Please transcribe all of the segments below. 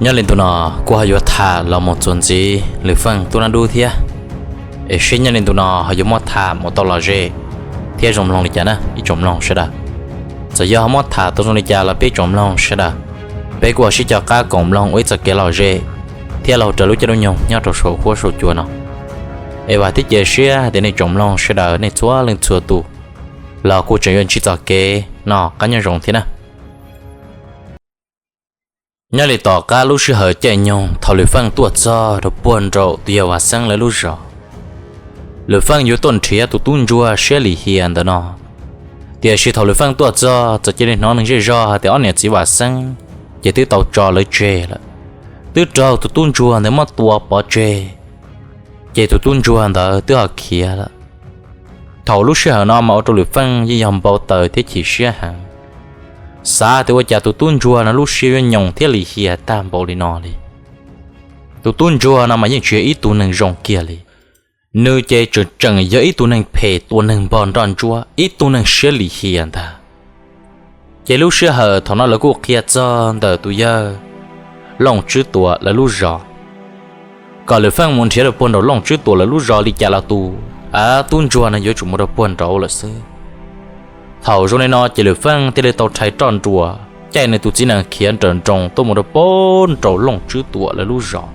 Nyob li ntu no kuv ho yuav tham los mus txuas ntxiv Lwm Feej tub nab dub thiab, es seb nyob li ntu no ho yuav muaj tham mus tau los ze thiab zoo mloog li cas na ib tsoom mloog sawv daws. Txawm yog ho muab tham tau zoo li cas los peb tsoom mloog sawv daws, peb kuj ho sib cog qab koom mloog ua ib txoj kev lom zem thiab los raws lub caij lub nyoog nyob rau saum huab saum cua no. Es vam thiab cia siab tias nej tsoom mloog sawv daws nej txhua leej txhua tus los kuj tseem yuav ntsib txoj kev noj qab nyob zoo thiab na. Nyob li tom qab lub sij hawm caij nyoog thaum Lwm Feej tuaj txog rau puag nraum tus yawg Vam Xeeb lawv lub zos, Lwm Feej yuav tuaj nrhiav tus tub ntsuag siab lim hiam ntawm no. Tiam sis thaum Lwm Feej tuaj txog txawm cia li hnov neeg zej zog hais tias ob niam txiv Vam Xeeb ces twb tau tso lawv tseg lawm, twb raug tus tub ntsuag ntawd muab tua pov tseg, ces tus tub ntsuag ntawd twb ho khiav lawm. Thaum lub sij hawm no mas ua rau Lwm Feej yeej yog npau taws thiab chim siab heev, xav tias ua cas tus tub ntsuag no lub siab yuav nyoos thiab lim hiam tag npaum li no li. Tus tub ntsuag no mas yeej tsis yog ib tug neeg zoo kiag li, nws ces tseem tseem yog ib tug neeg phem tua neeg npog nroj ntsuab, ib tug neeg siab lim hiam ntag. Ces lub sij hawm thaum no lawv kuj qhia txog ntawm tus yawg Looj Tswb Tuam lawv lub zos, kom Lwm Feej mus nrhiav rau puag nraum Looj Tswb Tuam lawv lub zos li cas los tus tub ntsuag no yuav tsum mus rau puag nraud lawm xwb. Thaum zoo li no ces Lwm Feej thiaj li tau rhais roj nruas caij nws tus txiv nees khiav nrawm nroos tuaj mus rau puag nraum Looj Tswb Tuam lawv lub zos.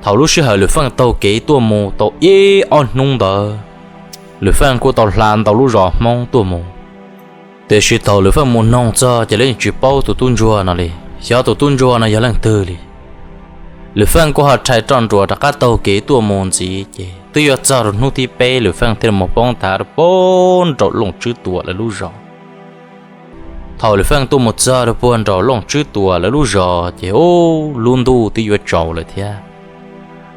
Thaum lub sij hawm Lwm Feej taug kev tuaj mus tau ib ob hnub ntawd, Lwm Feej kuj tau hla ntau lub zos Hmoob tuaj mus. Tiam sis thaum Lwm Feej mus noog txog ces lawv yeej tsis paub tus tub ntsuag no li, xyov tus tub ntsuag no yog leej twg li. Lwm Feej kuj ho rhais roj nruas rov qab taug kev tuaj mus ntxiv ces twb yuav txog rau hnub thib peb Lwm Feej thiaj li mus poob thav rau puag nraum Looj Tswb Tuam lawv lub zos. Thaum Lwm Feej tuaj mus txog rau puag nraum Looj Tswb Tuam lawv lub zos ces ub, lub ntuj twb yuav tsaus lawm thiab.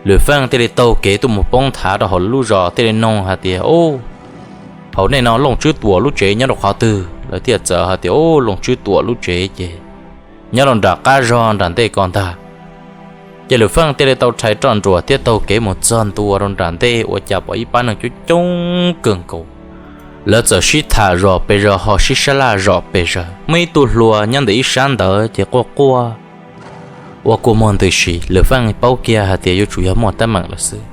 Lwm Feej thiaj li taug kev tuaj mus poob thav rau hauv lawv lub zos thiaj li noog hais tias, Ub, hauv nej no Looj Tswb Tuam lub tsev nyob rau qhov twg? Lawv thiaj txawm hais tias, Ub, Looj Tswb Tuam lub tsev ces nyob rau nram qab zog nram ntej ko ntag. Ces Lwm Feej thiaj li tau rhais roj nruas thiab taug kev mus txog ntua rau nram ntej ua cas pom ib pab neeg coob coob kawg nkaus. Lawv txawm sib tham zom pes zaws ho sib sab laj zom pes zaws. Muaj ib tug hluas nyob ntawm ib sab ntawd ces quaj quaj ua kua muag ntws si. Lwm Feej paub kiag hais tias yuav tsum yog muaj teeb meem lawm xwb.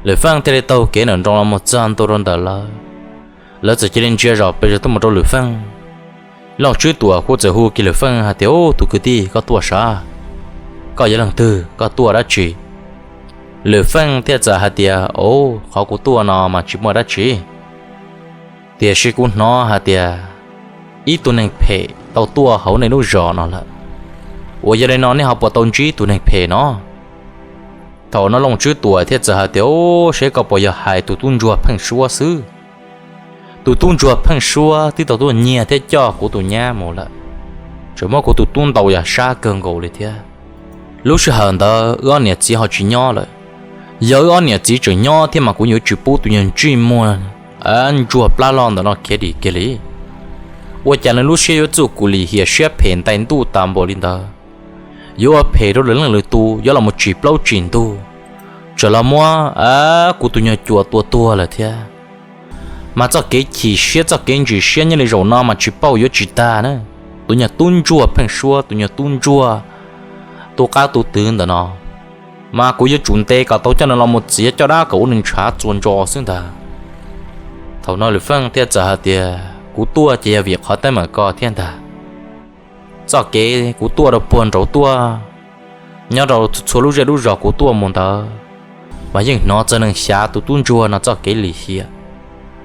Lwm Feej thiaj li taug kev nrawm nroos los mus txog ntua rau ntawm lawv. Lawv txawm cia li ntsia zom pes zaws tuaj mus rau Lwm Feej. Looj Tswb Tuam kuj txawm hu kiag Lwm Feej hais tias, Ub, tus kwv tij, koj tuaj sav? Koj yog leej twg? Koj tuaj dab tsi? Lwm Feej thiaj txawm hais tias, Ub, qhov kuv tuaj no mas tsis muaj dab tsi, tiam sis kuv hnov hais tias ib tug neeg phem tau tuaj hauv nej lub zos no lawm. Ua yog li no nej ho puas tau ntsib tus neeg phem no? Thaum no Looj Tswb Tuam thiaj txawm hais tias, Ub, seb koj puas yog hais tus tub ntsuag Pheej Suab xwb? Tus tub ntsuag Pheej Suab twb tau tuaj nyiag thiab coj kuv tus nyab mus lawm, tseem muab kuv tus tub ntaus yam sab kawg nkaus li thiab. Lub sij hawm ntawd wb ob niam txiv ho tsis nyob lawm. Yog wb ob niam txiv tseem nyob thiab mas kuv yuav tsis pub tus nyuag ntsej muag ntsuag plab loj ntawm no khiav dim kiag li. Ua cas nws lub siab yuav txuj kum lim hiam siab phem ntais ntuj tas npaum li ntawd, yuav ua phem rau lwm leej lwm tus, yuav los mus tsim plaub tsim ntug, tseem los muab kuv tus nyuag cua tua tuag lawm thiab. Mas txoj kev chim siab txoj kev ntsim siab nyob li zaum no mas tsis pauj yuav tsis tag na. Tus nyuag tub ntsuag Pheej Suab, tus nyuag tub ntsuag tu qab tu twv ntawm no, mas kuv yuav tsum ntes kom tau coj nws los mus txiav caj dab kom ua nws ntshav txuas ntsos xwb ntag. Thaum no Lwm Feej thiaj txawm hais tias, Kuv tuaj ces yog vim qhov teeb meem ko thiab ntag. Txoj kev kuv tuaj rau puag nraud tuaj, nyob rau txhua lub zej lub zos kuv tuaj mus ntawd, mas yeej hnov txog neeg xyav tus tub ntsuag no txoj kev lim hiam,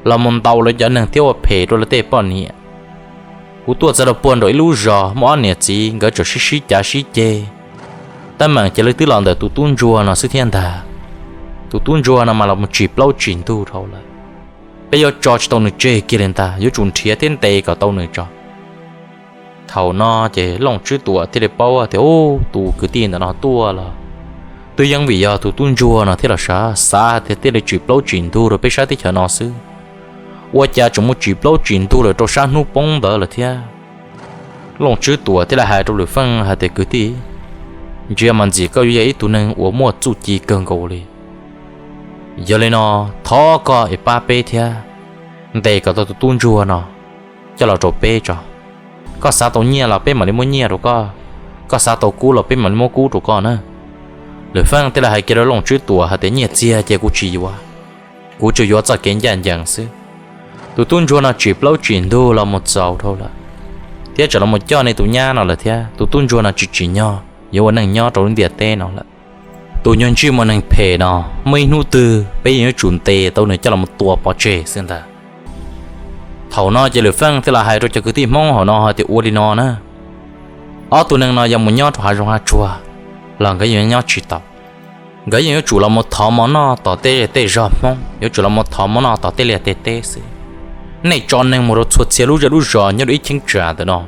los mus ntaus lawv cov neeg thiab ua phem rau lawv tej poj niam. Kuv tuaj txog rau puag nraum ib lub zos muaj ob niam txiv nkawd tseem sib sib cav sib ceg, teeb meem ces lawv twb los ntawm tus tub ntsuag no xwb thiab ntag. Tus tub ntsuag no mas los mus tsim plaub tsim ntug dhau lawm. Peb yuav tso tsis tau nws tseg kiag li ntag, yuav tsum nrhiav thiab ntes kom tau nws tso. Thaum no ces Looj Tswb Tuam thiaj li paub tias, Ub, tus kwv tij ntawm no tuaj los twb yeej vim yog tus tub ntsuag no thiab los sav, xav tias thiaj li tsim plaub tsim ntug rau peb sab teb chaws no xwb, ua cas tseem mus tsim plaub tsim ntug lawm rau sab hnub poob ntawd lawm thiab. Looj Tswb Tuam thiaj li hais rau Lwm Feej hais tias, Kwv tij, ntsia mas ntxim koj yuav yog ib tug neeg uas muaj txuj ci kawg nkaus li. Yog li no, thov koj es pab peb thiab, ntes kom tau tus tub ntsuag no coj los rau peb tso. Koj xav tau nyiaj los peb mam li muab nyiaj rau koj. koj xav tau kub los peb mam li muab kub rau koj na. Lwm Feej thiaj li hais kiag rau Looj Tswb Tuam hais tias, nyiaj txiag ces kuv tsis yuav, kuv tsuas yuav txoj kev ncaj ncees xwb. Tus tub ntsuag no tsim plaub tsim ntug los mus txaus dhau lawm, thiab tseem los mus coj nej tus nyab no lawm thiab. Tus tub ntsuag no tsis tsim nyog yuav ua neej nyob rau lub ntiaj teb no lawm. Tus nyuag ntsij muaj neeg phem no, muaj ib hnub twg peb yeej yuav tsum ntes tau nws coj los tua pov tseg xwb ntag. Thaum no ces Lwm Feej thiaj los hais rau cov kwv tij Hmoob hauv no hais tias, ua li no na, ob tug neeg no yog mus nyob rau hav zoov hav tsuag los nkawd yeej nyob tsis tau. Nkawd yeej yuav tsum los mus thov mov noj tom tej tej zog Hmoob, yuav tsum los mus thov mov noj tom tej liaj tej teb xwb. Nej tso neeg mus rau txhua txhia lub zej lub zos nyob rau ib cheeb tsam ntawm no,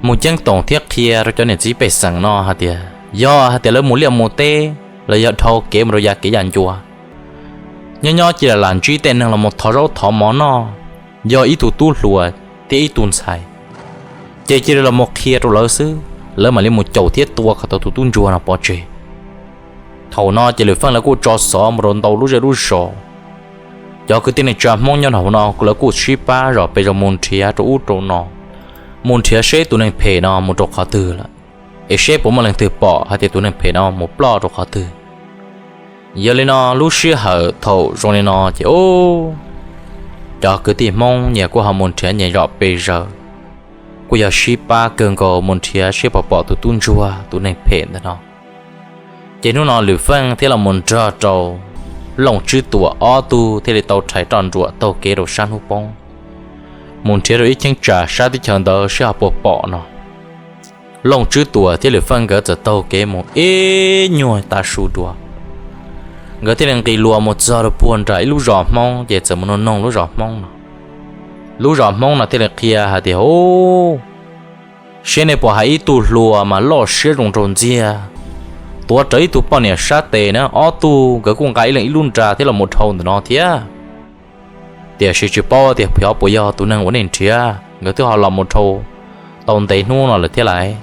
mus ceeb toom thiab qhia rau cov niam txiv pej xeem no hais tias, yog hais tias lawv mus liaj mus teb los yog dhau kev mus rau yav kev yam ncua, nyob nyob cia li lam ntsib tej neeg los mus thov zaub thov mov noj, yog ib tug tub hluas thiab ib tug ntxhais, ces cia li los mus qhia rau lawv xwb, lawv mam li mus caum thiab tua kom tau tus tub ntsuag no pov tseg. Thaum no ces Lwm Feej lawv kuj tso xov mus rau ntau lub zej lub zos. Cov kwv tij neej tsa Hmoob nyob hauv no lawv kuj sib pab zom pes zos mus nrhiav rau ub rau no, mus nrhiav seb tus neeg phem no mus rau qhov twg lawm, es seb puas muaj leej twg pom hais tias tus neeg phem no mus ploj rau qhov twg. Yog li no lub sij hawm thaum zoo li no ces, cov kwv tij Hmoob nyias kuj ho mus nrhiav nyias zom pes zos, kuj yog sib pab kawg nkaus mus nrhiav seb puas pom tus tub ntsuag tus neeg phem ntawm no. Ces hnub no Lwm Feej thiab los mus nrog rau Looj Tswb Tuam ob tug thiaj li tau rhais roj nruam taug kev rau sab hnub poob, mus nrhiav rau ib cheeb tsam sab teb chaws ntawd seb ho puas pom no. Looj Tswb Tuam thiab Lwm Feej nkawd txawm taug kev mus ib nyuag tav su dua, nkawd thiaj li nqis lua mus txog rau puag nram ib lub zos Hmoob ces txawm mus noog noog lub zos Hmoob no. Lub zos Hmoob no thiaj li qhia hais tias, u, seb nej puas hais ib tug hluas mas loj siab zoo nraug ntxiag, tuav rawv ib tug poj niam sab tes na, ob tug nkawd kuj nqa ib leeg ib lub nra thiab los mus dhau ntawm no thiab. Tiam sis tsis paub tias xyov puas yog tus neeg uas nej nrhiav, nkawd twb ho los mus dhau tau ntev hnub no lawm thiab lauj.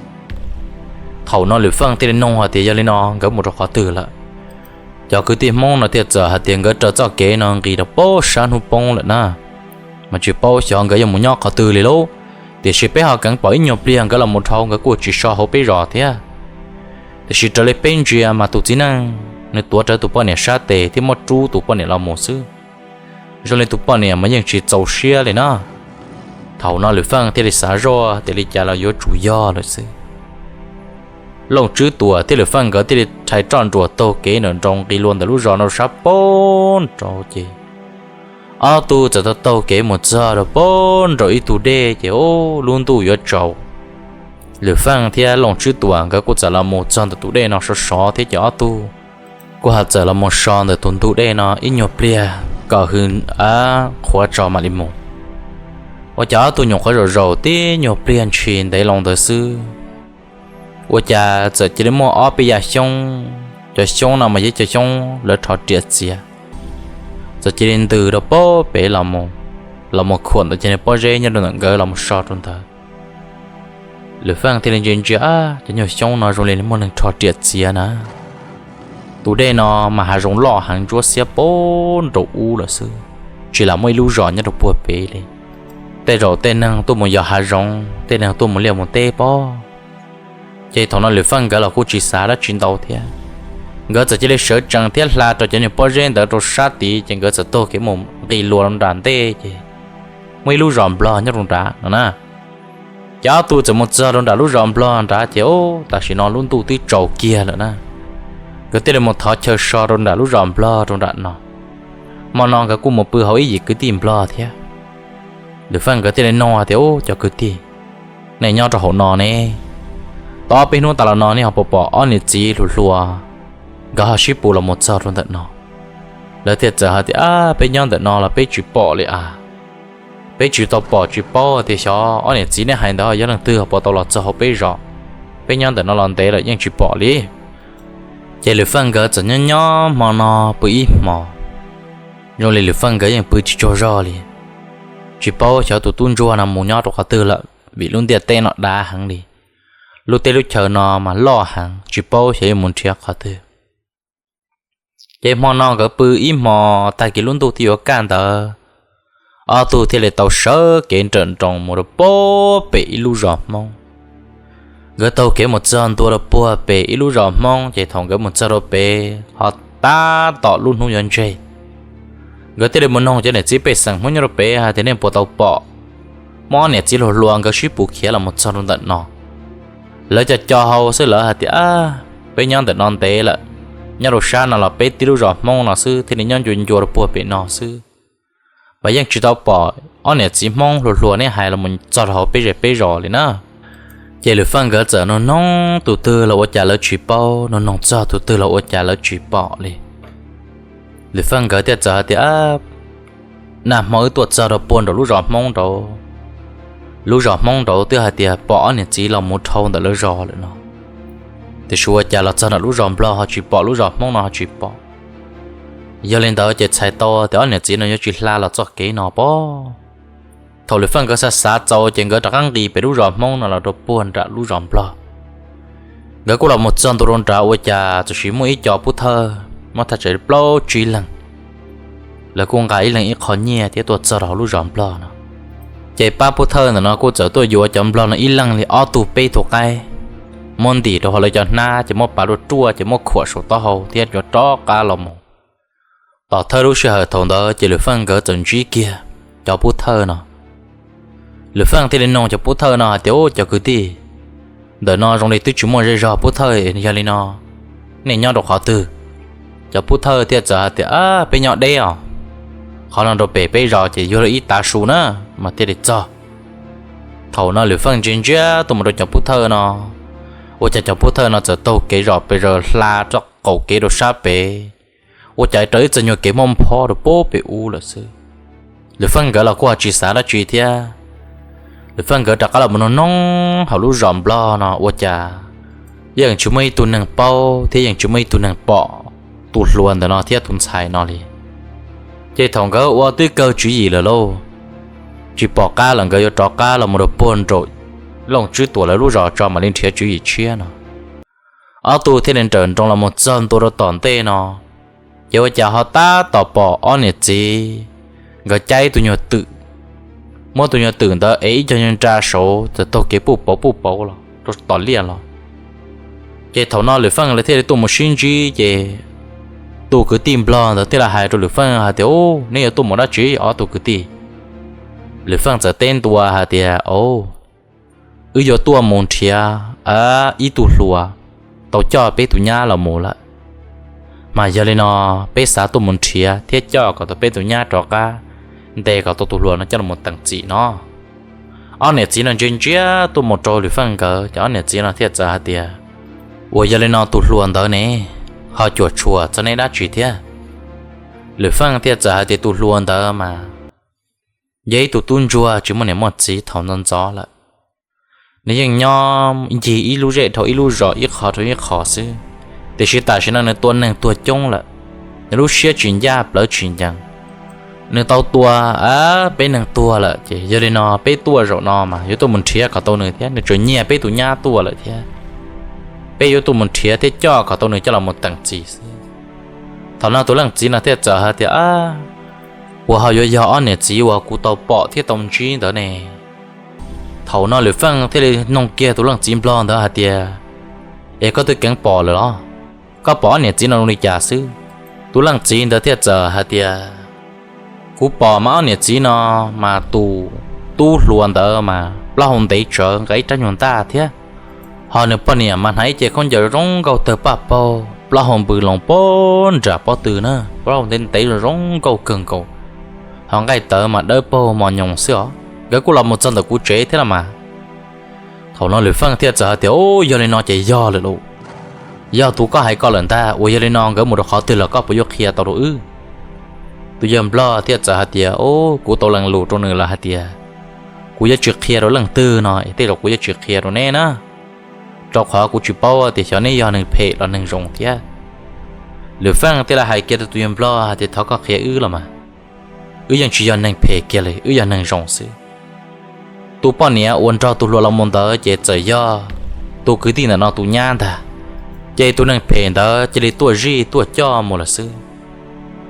Thaum no Lwm Feej thiaj li noog hais tias yog li no nkawd mus rau qhov twg lawm. Cov kwv tij Hmoob no thiaj txawm hais tias nkawd raws txoj kev no nqis rau puag sab hnub poob lawm na, mas tsis paub xyov nkawd yuav mus nyob qhov twg li lauj. Tiam sis peb ho keev pom ib nyuag pliag nkawd los mus dhau, nkawd kuj tsis so hauv peb zos thiab. Tiam sis raws li peb ntsia mas tus txiv neej nws tuav rawv tus poj niam sab tes thiab muab rub tus poj niam los mus xwb, zoo li tus poj niam mas yeej tsis txaus siab li na. Thaum no Lwm Feej thiaj li xav zoj tias li cas los yuav tsum yog lawm xwb. Looj Tswb Tuam thiab Lwm Feej nkawd thiaj li rhais roj nruam taug kev nram nroos nqis lua ntawm lub zos no sab puag nraud ces ob tug txawm taug taug kev mus txog rau puag nraum ib tug dej ces, u, lub ntuj yuav tsaus. Lwm Feej thiab Looj Tswb Tuam nkawd kuj txawm los mus txog ntawm tus dej no sov sov thiab ces ob tug kuj ho txawm los mus so ntawm tus ntug dej no ib nyuag pliag kom hws qhuav tso mam li mus. Ua cas ob tug nyuam qhuav zaum zaum tib nyuag pliag ntshis ntev loo ntawd xwb, ua cas txawm cia li muaj ob peb yam xyoob, cov xyoob no mas yog cov xyoob lawv rho riam txiav, txawm cia li ntws rau puag pem los mus, los mus khuam ntawm cov niag pob zeb nyob rau ntawm nkawd los mus so rau ntawd. Lwm Feej thiaj li ntsia ntsia, cov nyuag xyoob no zoo li muaj neeg rho riam txiav na. Tus dej no mas hav zoov loj heev ntsuab xiab puag nraum ub lawm xwb, tsis lam muaj ib lub zos nyob rau puag pem li. Tej zaum tej neeg tuaj mus yos hav zoov, tej neeg tuaj mus liaj mus teb pob. Ces thaum no Lwm Feej nkawd los kuj tsis xav dab tsi ntau thiab, nkawd txawm cia li sawv tsees thiab hla rau cov niag pob zeb ntawd rau sab tid ces nkawd txawm taug kev mus nqis lua rau nram ntej ces muaj ib lub zos nplog nyob rau nrad no na. Ces ob tug txawm mus txog rau nram lub zos nplog nrad ces, u, tam sim no lub ntuj twb tsaus kiag lawm na. Nkawd thiaj li mus thov chaw so rau nram lub zos nplog rau nram no. Hmo no nkawd kuj mus pw hauv ib yim kwv tij nplog thiab. Lwm Feej nkawd thiaj li nug tias, u, cov kwv tij, nej nyob rau hauv no ne, tau ob peb hnub tas los no nej ho puas pom ob niam txiv hluas hluas nkawd ho sib pus los mus txog rau ntawm no? Lawv thiaj txawm hais tias, a, peb nyob ntawm no los peb tsis pom li a. Peb tsis tau pom tsis paub tias xyov ob niam txiv neb hais ntawd yog leej twg ho puas tau los txog hauv peb zos. Peb nyob ntawm no los ntev lawm yeej tsis pom li. Ces Lwm Feej nkawd txawm nyob nyob hmo no pw ib hmos, zoo li Lwm Feej nkawd yeej pw tsis tsaug zog li. Tsis paub xyov tus tub ntsuag no mus nyob rau qhov twg lawm vim lub ntiaj teb no dav heev li. Lub teb lub chaw no mas loj heev, tsis paub xyov yuav mus nrhiav qhov twg. Ces hmo no nkawd pw ib hmos, tag kis lub ntuj twb yuav kaj ntawd, ob tug thiaj li tau sawv kev nrawm nroos mus rau puag pem ib lub zos Hmoob. Nkawd taug kev mus txog ntua rau puag pem ib lub zos Hmoob, ces thaum nkawd mus txog rau pem ho tab tom lub hnub yuav ntseg, nkawd thiaj li mus noog cov niam txiv pej xeem Hmoob nyob rau pem hais tias nej puas tau pom muaj ob niam txiv hluas hluas nkawd sib pus khiav los mus txog rau ntawm no. Lawv cov co hau xwb lawv hais tias, peb nyob ntawm no ntev lawm, nyob rau sab no los peb tib lub zos Hmoob no xwb thiaj li nyob ncua ncua rau puag pem no xwb, mas yeej tsis tau pom ob niam txiv Hmoob hluas hluas neb hais los mus txog rau hauv peb zej peb zos li na. Ces Lwm Feej nkawd txawm noog noog tus twg los ua cas lawv tsis paub, noog noog txog tus twg los ua cas lawv tsis pom li. Lwm Feej nkawd thiaj txawm hais tias, nag hmo wb tuaj txog rau puag nraum lub zos Hmoob nraud, lub zos Hmoob nraud twb hais tias pom ob niam txiv los mus dhau ntawm lawv zos lawm no, tiam sis ua cas los txog nram lub zos Nplog ho tsis pom, lub zos Hmoob no ho tsis pom. Yog li ntawd ces txhais tau tias ob niam txiv no yuav tsis hla los txoj kev no pob. Thaum Lwm Feej nkawd xav xav txaus ces nkawd rov qab nqis pem lub zos Hmoob no los rau puag nram lub zos Nplog. Nkawd kuj los mus txog ntua rau nrad ua cas txawm sis muaj ib co pub thawj muab thaj tsam plaub tsib leeg, lawv kuj nqa ib leeg ib qho nyiaj thiab tuaj txog rau hauv lub zos Nplog no. Ces pab pub thawj ntawm no kuj txawm tuaj yuav cov Nplog no ib leeg li ob tug peb tug qaib, muab ntim rau hauv lawv cov hnab ces muab pav ruaj ruaj ces muab khuam saum taub hau thiab yuav rov qab los mus. Tom thawj lub sij hawm thaum ntawd ces Lwm Feej nkawd txawm ntsib kiag cov pub thawj no. Lwm Feej thiaj li noog cov pub thawj no hais tias, ub, cov kwv tij, ntawm no zoo li twb tsis muaj zej zog pub thawj, yog li no nej nyob rau qhov twg? Cov pub thawj thiaj txawm hais tias, peb nyob deb os, qhov no rau pem peb zos ces yuav luag ib tav su na mas thiaj li txog. Thaum no Lwm Feej ntsia ntsia tuaj mus rau cov pub thawj no, ua cas cov pub thawj no txawm taug kev zom pes zaws hla rau qaum kev rau sab pem, ua cas raws ib txoj nyuag kev muaj nphob rau puag pem ub lawm xwb. Lwm Feej nkawd los kuj ho tsis xav dab tsi thiab. Lwm Feej nkawd rov qab los mus noog noog hauv lub zos Nplog no ua cas yeej tsis muaj ib tug neeg paub thiab yeej tsis muaj ib tug neeg pom tus hluas ntawm no thiab tus ntxhais no li. Ces thaum nkawd ua twb kawg tswv yim lawm lauj, tsis pom qab lawm nkawd yuav rov qab los mus rau puag nraum Looj Tswb Tuam lawv lub zos tso mam li nrhiav tswv yim tshiab no. Ob tug thiaj li nrawm nroos los mus txog ntua rau tom ntej no, ces ua cas ho tab tom pom ob niam txiv nkawd caij ib tug nyuag twm, muab tus nyuag twm ntawd ev ib co nyuag nra saud txawm taug kev puj pauv puj pauv los rau tom liaj los. Ces thaum no Lwm Feej lawv thiaj li tuaj mus sib ntsib ces tus kwv tij Nplog ntawd thiaj li hais rau Lwm Feej hais tias, ub, neb yuav tuaj mus dab tsi ob tug kwv tij? Lwm Feej txawm teb ntua hais tias, o, wb yuav tuaj mus nrhiav ib tug hluas tau coj peb tus nyab los mus lawm, mas yog li no peb xav tuaj mus nrhiav thiab coj kom tau peb tus nyab rov qab, ntes kom tau tus hluas no coj los teem txim no. Ob niam txiv no ntsia ntsia tuaj mus rau Lwm Feej nkawd ces ob niam txiv no thiaj txawm hais tias, ua yog li no tus hluas ntawd ne ho cuam tshuam txog neb dab tsi thiab? Lwm Feej thiaj txawm hais tias tus hluas ntawd mas yog ib tug tub ntsuag tsis muaj niam muaj txiv thaum ntxov ntxov lawm. Nws yeej nyob ncig ib lub zej dhau ib lub zos ib qho dhau ib qho xwb, tiam sis tam sim no nws tua neeg tuag coob lawm, nws lub siab tsis ncaj plawv tsis ncees. Nws tau tua peb neeg tuag lawm ces yog li no peb tuaj zaum no mas yuav tuaj mus nrhiav kom tau nws thiab, nws tseem nyiag peb tus nyab tuaj lawm thiab. Peb yuav tuaj mus nrhiav thiab coj kom tau nws coj los mus teem txim xwb. Thaum no tus leej txiv no thiaj txawm hais tias, puas ho yuav yog ob niam txiv uas kuv tau pom thiab tau ntsib ntawd ne? Thaum no Lwm Feej thiaj li nug kiag tus leej txiv Nplog ntawd hais tias, es koj twb keev pom lawm los? Koj pom ob niam txiv no zoo li cas xwb? Tus leej txiv ntawd thiaj txawm hais tias, kuv pom mas ob niam txiv no mas tus tub hluas ntawd mas plaub hau ntev tsawv nqa ib rab nyuag ntaj thiab, ho nws poj niam mas hnav ib ce khaub ncaws zoo nkauj tawg paj paug, plaub hau npws loo pog nram pob tw na, plaub hau ntev ntev zoo nkauj kawg nkaus, ho nqaij tawv mas dawb paug mos nyoos xwb os. Nkawd kuj los mus txog ntawm kuv tsev thiab los mas. Thaum no Lwm Feej thiaj txawm hais tias, u, yog li no ces yog lawm lauj, yog tus koj hais ko lawm ntag. Uas yog li no nkawd mus rau qhov twg los koj puas yuav qhia tau rau wb? Tus yawg Nplog thiaj txawm hais tias, u, kuv tau lees lus rau nws lawm hais tias kuv yuav tsis qhia rau leej twg no es tej zaum kuv yuav tsis qhia rau neb na, rau qhov kuv tsis paub tias xyov neb yog neeg phem los neeg zoo thiab. Lwm Feej thiaj li hais kiag rau tus yawg Nplog hais tias, thov koj qhia wb los mas, wb yeej tsis yog neeg phem kiag li, wb yog neeg zoo xwb. Tus poj niam uas nrog tus hluas los mus ntawd ces txawm yog tus kwv tij ntawm no tus nyab ntag, ces tus neeg phem ntawd cia li tuaj zij tuaj coj mus lawm xwb.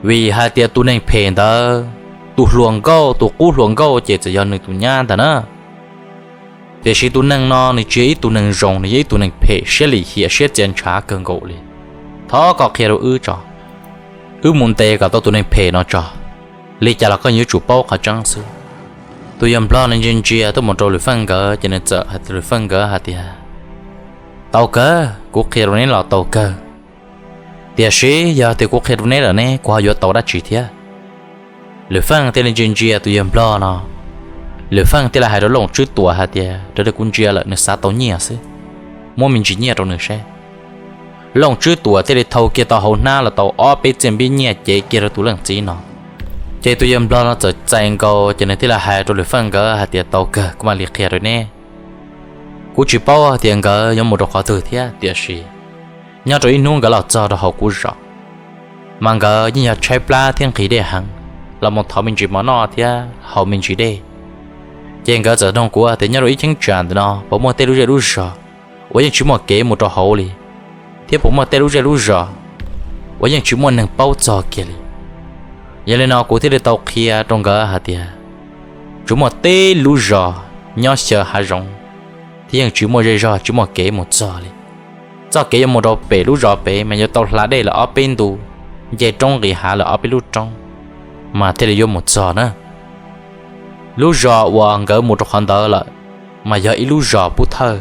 Vim hais tias tus neeg phem ntawd, tus hluas nkauj, tus qub hluas nkauj ces txawm yog nws tus nyab ntag na. Tiam sis tus neeg no nws tsis yog ib tug neeg zoo, nws yog ib tug neeg phem siab lim hiam siab txias ntshav kawg nkaus li. Thov koj qhia rau wb tso, wb mus ntes kom tau tus neeg phem no tso, li cas los koj yuav tsum paub qhov tseeb xwb. Tus yawg nplog nws ntsia ntsia tuaj mus rau Lwm Feej nkawd ces nws txawm hais rau Lwm Feej nkawd hais tias, Tau kawg, kuv qhia rau neb los tau kawg. Tiam sis yog tias kuv qhia rau neb lawm ne, kuv ho yuav tau dab tsi thiab? Lwm Feej thiaj li ntsia ntsia tus yawg nplog no. Lwm Feej thiaj li hais rau Looj Tswb Tuam hais tias, Raws li kuv ntsia lawm nws xav tau nyiaj xwb, muab me ntsis nyiaj rau nws seb. Looj Tswb Tuam thiaj li thau kiag tau hauv hnab los tau ob peb txiaj npib nyiaj cev kiag rau tus leej txiv no. Ces tus yawg nplog no txawm txais nkaus ces nws thiaj li hais rau Lwm Feej nkawd hais tias, Tau kawg, kuv mam li qhia rau neb. Kuv tsis paub hais tias nkawd yuav mus rau qhov twg thiab, tiam sis nyob rau ib hnub nkawd los txog rau hauv kuv zos, mas nkawd yeej yog tshaib plab thiab nqhis dej heev, los mus thov me ntsis mov noj thiab haus me ntsis dej. Ces nkawd txawm nug kuv tias, Nyob rau ib cheeb tsam ntawm no puas muaj tej lub zej lub zos uas yeej tsis muaj kev mus rau hauv li, thiab puas muaj tej lub zej lub zos uas yeej tsis muaj neeg paub txog kiag li? Yog li no kuv thiaj li tau qhia rau nkawd hais tias, Tsuas muaj tib lub zos nyob xyaw hav zoov, thiab yeej tsis muaj zej zog tsis muaj kev mus txog li. Txoj kev yuav mus rau pem lub zos pem mas yuav tau hla dej lawm ob peb ntu, nce roob nqis hav lawm ob peb lub roob, mas thiaj li yuav mus txog na. Lub zos uas nkawd mus rau qhov ntawd lawm mas yog ib lub zos Pub Thawj.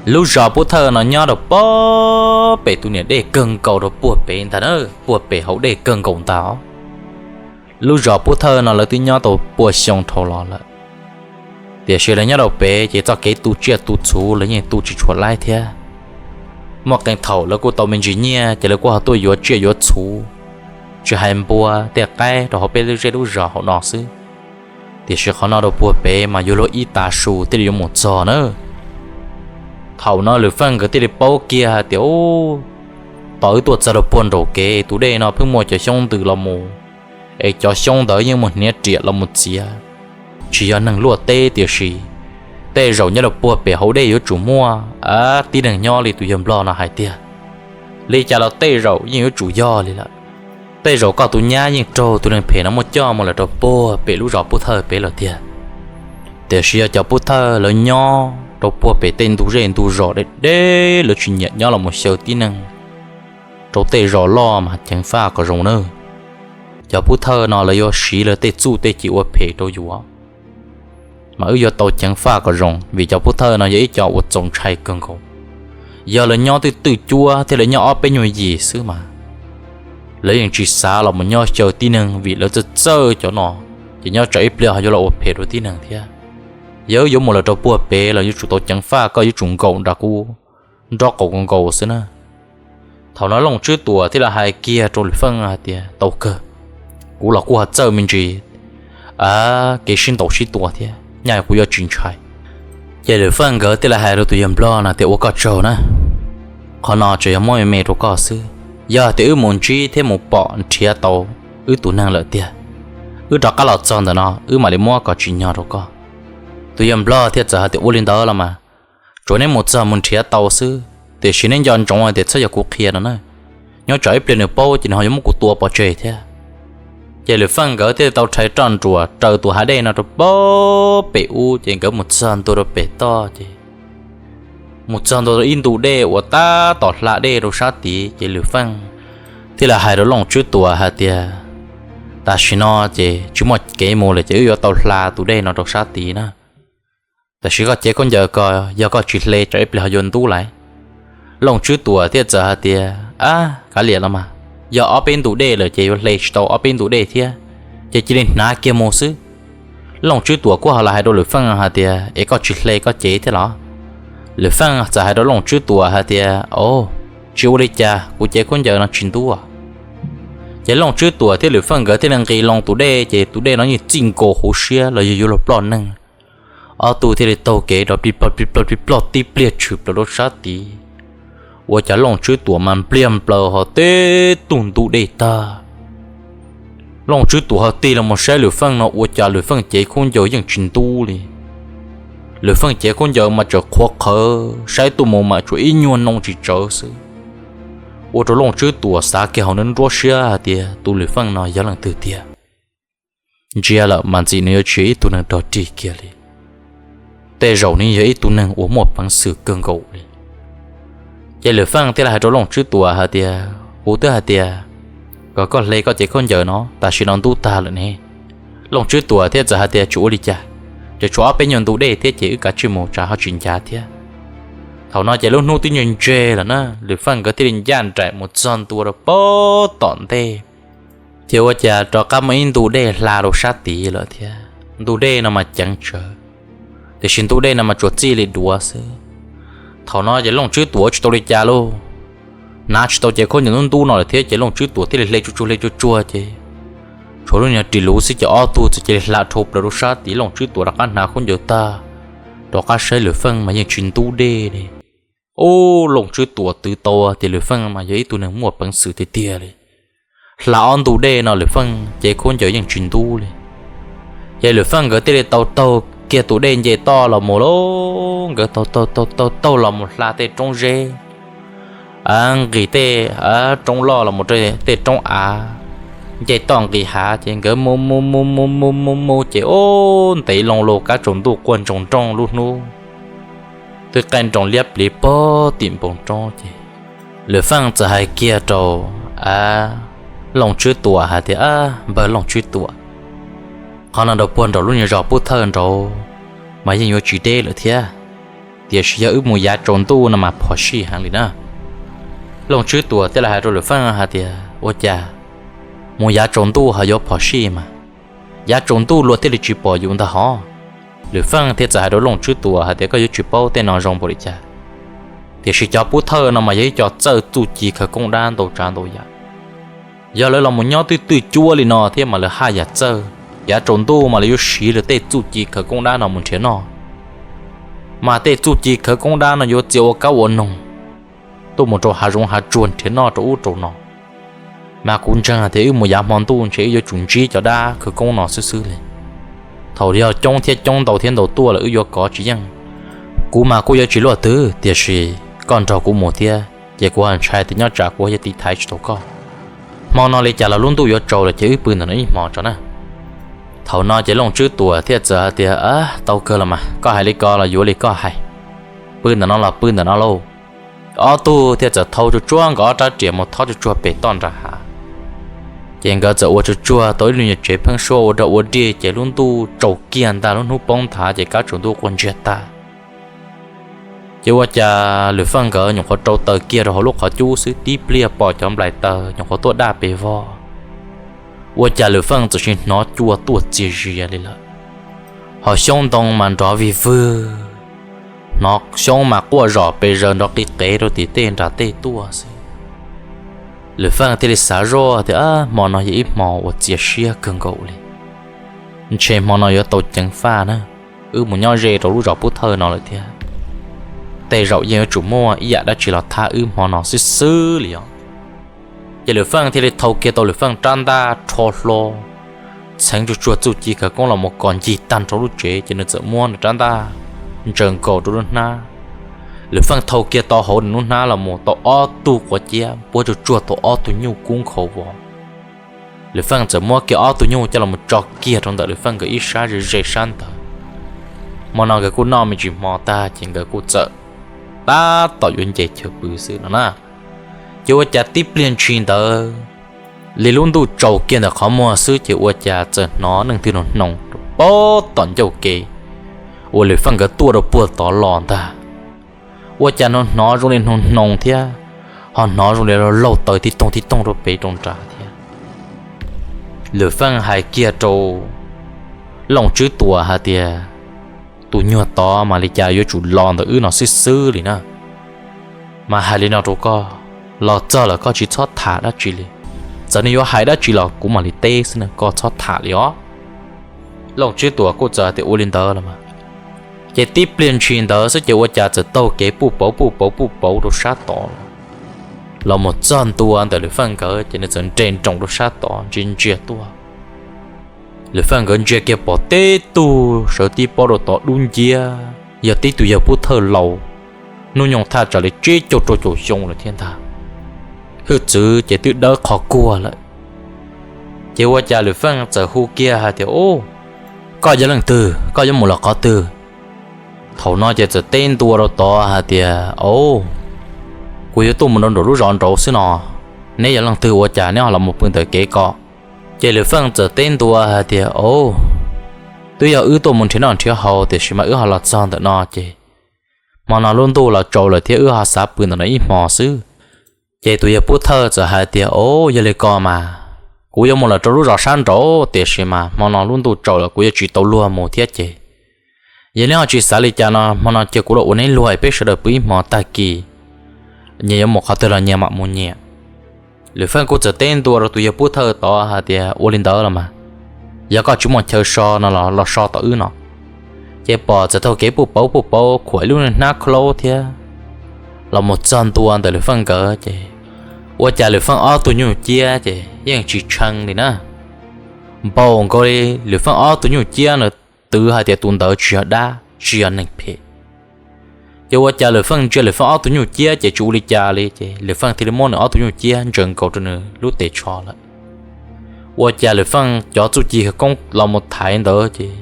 Lub zos Pub Thawj no nyob rau puag pem tus niam dej kawg nkaus rau puag pem ntag na, puag pem hauv dej kawg nkaus ntag. Lub zos Pub Thawj no lawv twb nyob tau pua xyoo dhau los lawm, tiam sis lawv nyob rau pem ces txoj kev tu tsiaj tu txhuv lawv yeej tu tsis tshua laib thiab. Muaj qee thaum lawv kuj tau me ntsis nyiaj ces lawv kuj ho tuaj yuav tsiaj yuav txhuv, tsis hais npua tej qaib rau hauv peb lub zej lub zos hauv no xwb. Tiam sis qhov no rau puag pem mas yuav luag ib tav su thiaj li yuav mus txog na. Thaum no Lwm Feej nkawd thiaj li paub kiag hais tias, Ub, tos wb tuaj txog rau puag nraum kev tus dej no pheej muaj cov xyoob ntws los mus, es cov xyoob ntawd yeej muaj hniav riam los mus txiav. Tsis yog neeg luaj teb tiam sis tej zaum nyob rau puag pem hauv dej yuav tsum muaj tib neeg nyob li tus yawg nplog no hais tiag. Li cas los tej zaum yeej yuav tsum yog li lawm. Tej zaum koj tus nyab yeej raug tus neeg phem no muab coj mus lawm rau puag pem lub zos Pub Thawj pem lawm tiag. Tiam sis yog cov Pub Thawj lawv nyob rau puag pem tej ntug zej ntug zos deb deb, lawv tsis nyiam nyob los mus xyaw tib neeg rau tej zos loj mas ceev faj kom zoo nawb. Cov Pub Thawj no lawv yuav siv lawv tej txuj tej ci ua phem rau yus, mas wb yuav tau ceev faj kom zoo vim cov Pub Thawj no yog ib co uas txaus ntshai kawg nkaus. Yog lawv nyob twj twj cuab thiab lawv nyob ob peb nyuag yim xwb mas lawv yeej tsis xav los mus nyob xyaw tib neeg vim lawv txawj txawj cov no, ces nyob tsam ib pliag ho yuav los ua phem rau tib neeg thiab. Yog wb yuav mus lawm rau puag pem los yuav tsum tau ceev faj, koj yuav tsum nkaum nram kuv nrob qaum nkaus xwb na. Thaum no Looj Tswb Tuam thiaj li hais kiag rau Lwm Feej hais tias, Tau kawg, kuv los kuj ho txawj me ntsis kev sib ntaus sib tua thiab, nyaj kuv yuav tsis ntshai. Ces Lwm Feej nkawd thiaj li hais rau tus yawg nplog no tias, Ua koj tsaug na, qhov no tsuas yog muab me me rau koj xwb. Yog tias wb mus ntsib thiab mus pom nrhiav tau wb tus neeg lawm tiag, wb rov qab los txog ntawm no wb mam li muab kom tsim nyog rau koj. Tus yawg nplog thiaj txawm hais tias, Ua li ntawd los mas, tsuas neb mus txog mus nrhiav tau xwb, tiam sis neb nco ntsoov hais tias txhob yog kuv qhia no na, nyob tsam ib pliag nws paub ces nws ho yuav muab kuv tua pov tseg thiab. Ces Lwm Feej nkawd thiaj li tau rhais roj nruas raws tus hav dej no rau puag pem ub, ces nkawd mus txog ntua rau pem toj ces mus txog ntua rau ib ntu dej uas tab tom hla dej rau sab tid, ces Lwm Feej thiaj li hais rau Looj Tswb Tuam hais tias, Tam sim no ces tsis muaj kev mus lawm ces wb yuav tau hla tus dej no rau sab tid na. Tam sim koj cev khaub ncaws ko, yog koj tsis hle tsam ib pliag ho yuav ntub lawm. Looj Tswb Tuam thiaj txawm hais tias, Ab, kav liam los mas, yog ob peb ntu dej lawm ces yuav hle tsis tau ob peb ntu dej thiab, ces cia li hnav kiag mus xwb. Looj Tswb Tuam kuj ho los hais rau Lwm Feej hais tias, Es koj tsis hle koj cev thiab los? Lwm Feej txawm hais rau Looj Tswb Tuam hais tias, Au, tsis ua li cas, kuv cev khaub ncaws no tsis ntub. Ces Looj Tswb Tuam thiab Lwm Feej nkawd thiaj li nqis loo tus dej, ces tus dej no yeej txij nkaus hauv siab los yog yuav luag ploj neeg. Ob tug thiaj li taug kev rov plig plog plig plog plig plog tib pliag tshwm plaws rau sab tid, ua cas Looj Tswb Tuam mas npliag nplaws ho tib tug ntub dej tag. Looj Tswb Tuam ho tig los mus saib Lwm Feej no ua cas Lwm Feej cev khaub ncaws yeej tsis ntub li. Lwm Feej cev khaub ncaws mas tseem qhuav qhawv, saib tuaj mus mas tsuas ib nyuag noo tsis tsawv xwb. Ua rau Looj Tswb Tuam xav kiag hauv nruab siab hais tias tus Lwm Feej no yog leej twg tiag. Ntsia lawm mas ntxim nws yuav tsis yog ib tug neeg rog rig kiag li. tej zaum nws yog ib tug neeg uas muaj peev xwm kawg nkaus li. Ces Lwm Feej thiaj li hais rau Looj Tswb Tuam hais tias, kuv twb hais tias kom koj hle koj cev khaub ncaws no, tam sim no ntub tag lawm ne. Looj Tswb Tuam thiaj txawm hais tias, tsis ua li cas, ces tshuav ob peb nyuag ntu dej thiab ces wb kav tsij mus tsam ho tsis ncav thiab. Thaum no ces lub hnub twb ntseg ntseg lawm na, Lwm Feej nkawd thiaj li ncaj nraim mus txog ntua rau pem tom ntej. Ces ua cas rov qab muaj ib ntu dej hla rau sab tid lawm thiab, ntu dej no mas ceev tsawv, tiam sis ntu dej no mas tsuas txij li duav xwb. Thaum no ces Looj Tswb Tuam tsis tau li cas lauj, hnav tsis tau cev khaub ncaws ntub ntub no lawm thiab ces Looj Tswb Tuam thiaj li hle tsuag tsuag hle tsuag tsuag ces tshuav lub niag ris luv xwb ces ob tug txawm cia li hla dhau plaws rau sab tid. Looj Tswb Tuam rov qab hnav khaub ncaws tag, rov qab saib Lwm Feej mas yeej tsis ntub dej li. Ub, Looj Tswb Tuam twv tau tias Lwm Feej mas yog ib tug neeg muaj peev xwm tiag tiag li. Hla ob ntu dej no Lwm Feej cev khaub ncaws yeej tsis ntub li. Ces Lwm Feej nkawd thiaj li tau taug kiag tus dej nce toj los mus lauj, nkawd taug taug taug taug los mus hla tej roob zeb, nqis tej roob loj los mus rau tej roob av, nce toj nqis hav ces nkawd mus mus mus mus mus mus mus ces ub, ntev loo lus kab tsaus ntuj quaj ntsoog nrooj lub hnub twb qaij nroos liab pliv pog tim npoo roob ces Lwm Feej txawm hais kiag rau Looj Tswb Tuam hais tias, npawg Looj Tswb Tuam, qhov no nraum puag nraum lub nyuag zos Pub Thawj nraud mas yeej yuav tsis deb lawm thiab, tiam sis yog wb mus yav tsaus ntuj no mas phom sij heev li na. Looj Tswb Tuam thiaj li hais rau Lwm Feej hais tias, ua cas mus yav tsaus ntuj ho yuav phom sij mas? Yav tsaus ntuj luag thiaj li tsis pom yus ntag hov. Lwm Feej thiaj txawm hais rau Looj Tswb Tuam hais tias, koj yuav tsis paub tej no zoo npaum li cas, tiam sis cov Pub Thawj no mas yog ib co txawj txuj ci khawv koob dab ntau tsav ntau yam. Yog lawv los mus nyob twj twj cuab li no thiab mas lawv haj yam txawj, yav tsaus ntuj mas lawv yuav siv lawv tej txuj ci khawv koob dab no mus nrhiav noj. Mas tej txuj ci khawv koob dab no yuav txia ua kab ua noog tuaj mus rau hav zoov hav tsuag nrhiav noj rau ub rau no. Mas kuv ntseeg hais tias wb mus yav hmo ntuj ntshe wb yuav tsum ntsib cov dab khawv koob no xwb xwb li. Thaum yog coob thiab coob ntau thiab ntau tuaj lawm wb yuav kov tsis yeej. Kuv mas kuj yuav tsis luaj twg, tiam sis koj nrog kuv mus thiab ces kuv ntshai tias nyob tsam kuv yuav tiv thaiv tsis tau koj. Hmo no li cas los lub ntuj yuav tsaus lawm ces wb pw ntawm no ib hmo tso na. Thaum no ces Looj Tswb Tuam thiaj txawm hais tias, tau kawg los mas, koj hais li ko los yuav li koj hais, pw ntawm no los pw ntawm no lauj. Ob tug thiaj txawm thau tsuag tsuag nkawd ob rab riam mus thob tsuag tsuag pem toj nram hav. Ces nkawd txawm ua tsuag tsuag tau ib lub nyuag tsev pheeb suab ua dog ua dig ces lub ntuj tsaus kiag ntag, lub hnub poob nthav ces kab tsaus ntuj quaj ntsiag tag. Ces ua cas Lwm Feej nkawd nyuam qhuav rau taws kiag rau hauv lub qhov cub xwb tib pliag pom cov nplaim taws nyuam qhuav tuaj daj pes vog. Ua cas Lwm Feej txawm sim hnov cua tuaj txias zias li lawm, ho xyoob ntoo mas nrov vig vwg, hnov xyoob mas quaj zom pes zaws nrov qis qev rau tim tej nram tej tuaj xwb. Lwm Feej thiaj li xav zoj tias, hmo no yog ib hmo uas txias siab kawg nkaus li, ntshe hmo no yuav tau ceev faj na, wb mus nyob ze rau lub zos Pub Thawj no lawm thiab, tej zaum yeej yuav tsum muaj ib yam dab tsi los thab wb hmo no xwb xwb li os. Ces Lwm Feej thiaj li thau kiag tau Lwm Feej rab ntaj rho hlo, txheev tsuag tsuag txuj ci khawv koob los mus kos ncig tag nrho lub tsev ces nws txawm muab nws rab ntaj ntsaws nkaus rau lub hnab. Lwm Feej thau kiag tau hauv nws lub hnab los mus tau ob tug quav ciab puab tsuag tsuag tau ob tug nyuj kub nkhaus vos. Lwm Feej txawm muab kiag ob tug nyuj coj los tso kiag rau ntawm Lwm Feej nkawd ib sab ze ze sab ntawd. Hmo no nkawd kuj noj me ntsis hmo tag ces nkawd kuj txawm tab tom yuav nce chaw pw xwb no na. Ces ua cas tib pliag ntshis ntawd, li lub ntuj tsaus kiag ntawm qhov muag xwb ces ua cas txawm hnov leej twg nug hnoos rau pem tom ncauj ke uas Lwm Feej nkawd tuaj rau puag tod los ntag. Ua cas hnov hnov zoo li nug hnoos thiab, ho hnov zoo li laug taws tib toog tib toog rau pem rau nrad thiab. Lwm Feej hais kiag rau Looj Tswb Tuam hais tias, tus nyuag tod mas li cas yuav tsum los ntawm wb no xwb xwb li na. Mas hais li no rau koj, los txog lawm koj tsis txhob tham dab tsi li. Txawm nws yuav hais dab tsi los kuv mam li teb xwb na, koj txhob tham li os. Looj Tswb Tuam kuj txawm hais tias ua li ntawd los mas. Ces tib pliag ntshis ntawd xwb ces ua cas txawm taug kev puj pauv puj pauv puj pauv rau sab tod los mus txog ntua ntawm Lwm Feej nkawd ces nws txawm nres nroos rau sab tod ntsia ntsia tuaj. Lwm Feej nkawd ntsia kiag pom tib tug sawv tib pob rau tod dub nciab, yog tib tug yawg pub thawj laus, hnub nyoog thaj tsam li tsib caug rau caum xyoo lawm thiab ntag. Hwj txwv ces twb dawb qhov kuag lawm. Ces ua cas Lwm Feej txawm hu kiag hais tias, ub, koj yog leej twg, koj yuav mus lawm qhov twg? Thaum no ces txawm teb ntua rau tod hais tias, Au, kuv yuav tuaj mus rau nraum lub zos nraud xwb no, neb yog leej twg ua cas neb ho los mus pw ntawm kev ko? Ces Lwm Feej txawm teb ntua hais tias, Au, twb yog wb tuaj mus nrhiav noj nrhiav haus tiam sis mas wb ho los txog ntawm no ces hmo no lub ntuj los tsaus lawm thiab wb ho xav pw ntawm no ib hmo xwb. Ces tus yawg Pub Thawj txawm hais tias, Au, yog li ko mas kuv yuav mus lawm rau lub zos sab nraud tiam sis mas hmo no lub ntuj tsaus lawm kuv yuav tsis tau luag mus thiab ces yog neb ho tsis xav li cas no hmo no cia kuv los ua neb luag es peb sawv daws pw ib hmo tag kis, nyias yuav mus qhov twg los nyias mam mus nyias. Lwm Feej kuj txawm teb ntua rau tus yawg Pub Thawj tod hais tias, Ua li ntawd los mas, yog koj tsis muaj chaw so no los los so tom wb no. Ces pom txawm taug kev puj pauv puj pauv khuam ib lub niag hnab khaub hlaub thiab los mus txog ntua ntawm Lwm Feej nkawd ces ua cas Lwm Feej ob tug nyuj ciab ces yeej tsis tshee li na. Npaum nkaus li Lwm Feej ob tug nyuj ciab ntawd twv hais tias tus ntawd tsis yog dab tsis yog neeg phem. Ces ua cas Lwm Feej ntsia Lwm Feej ob tug nyuj ciab ces tsis ua li cas li ces Lwm Feej thiaj li muab nws ob tug nyuj ciab ntsaws nkaus rau nws lub tes tsho lawm. Ua cas Lwm Feej cov txuj ci koob los mus thaiv ntawd ces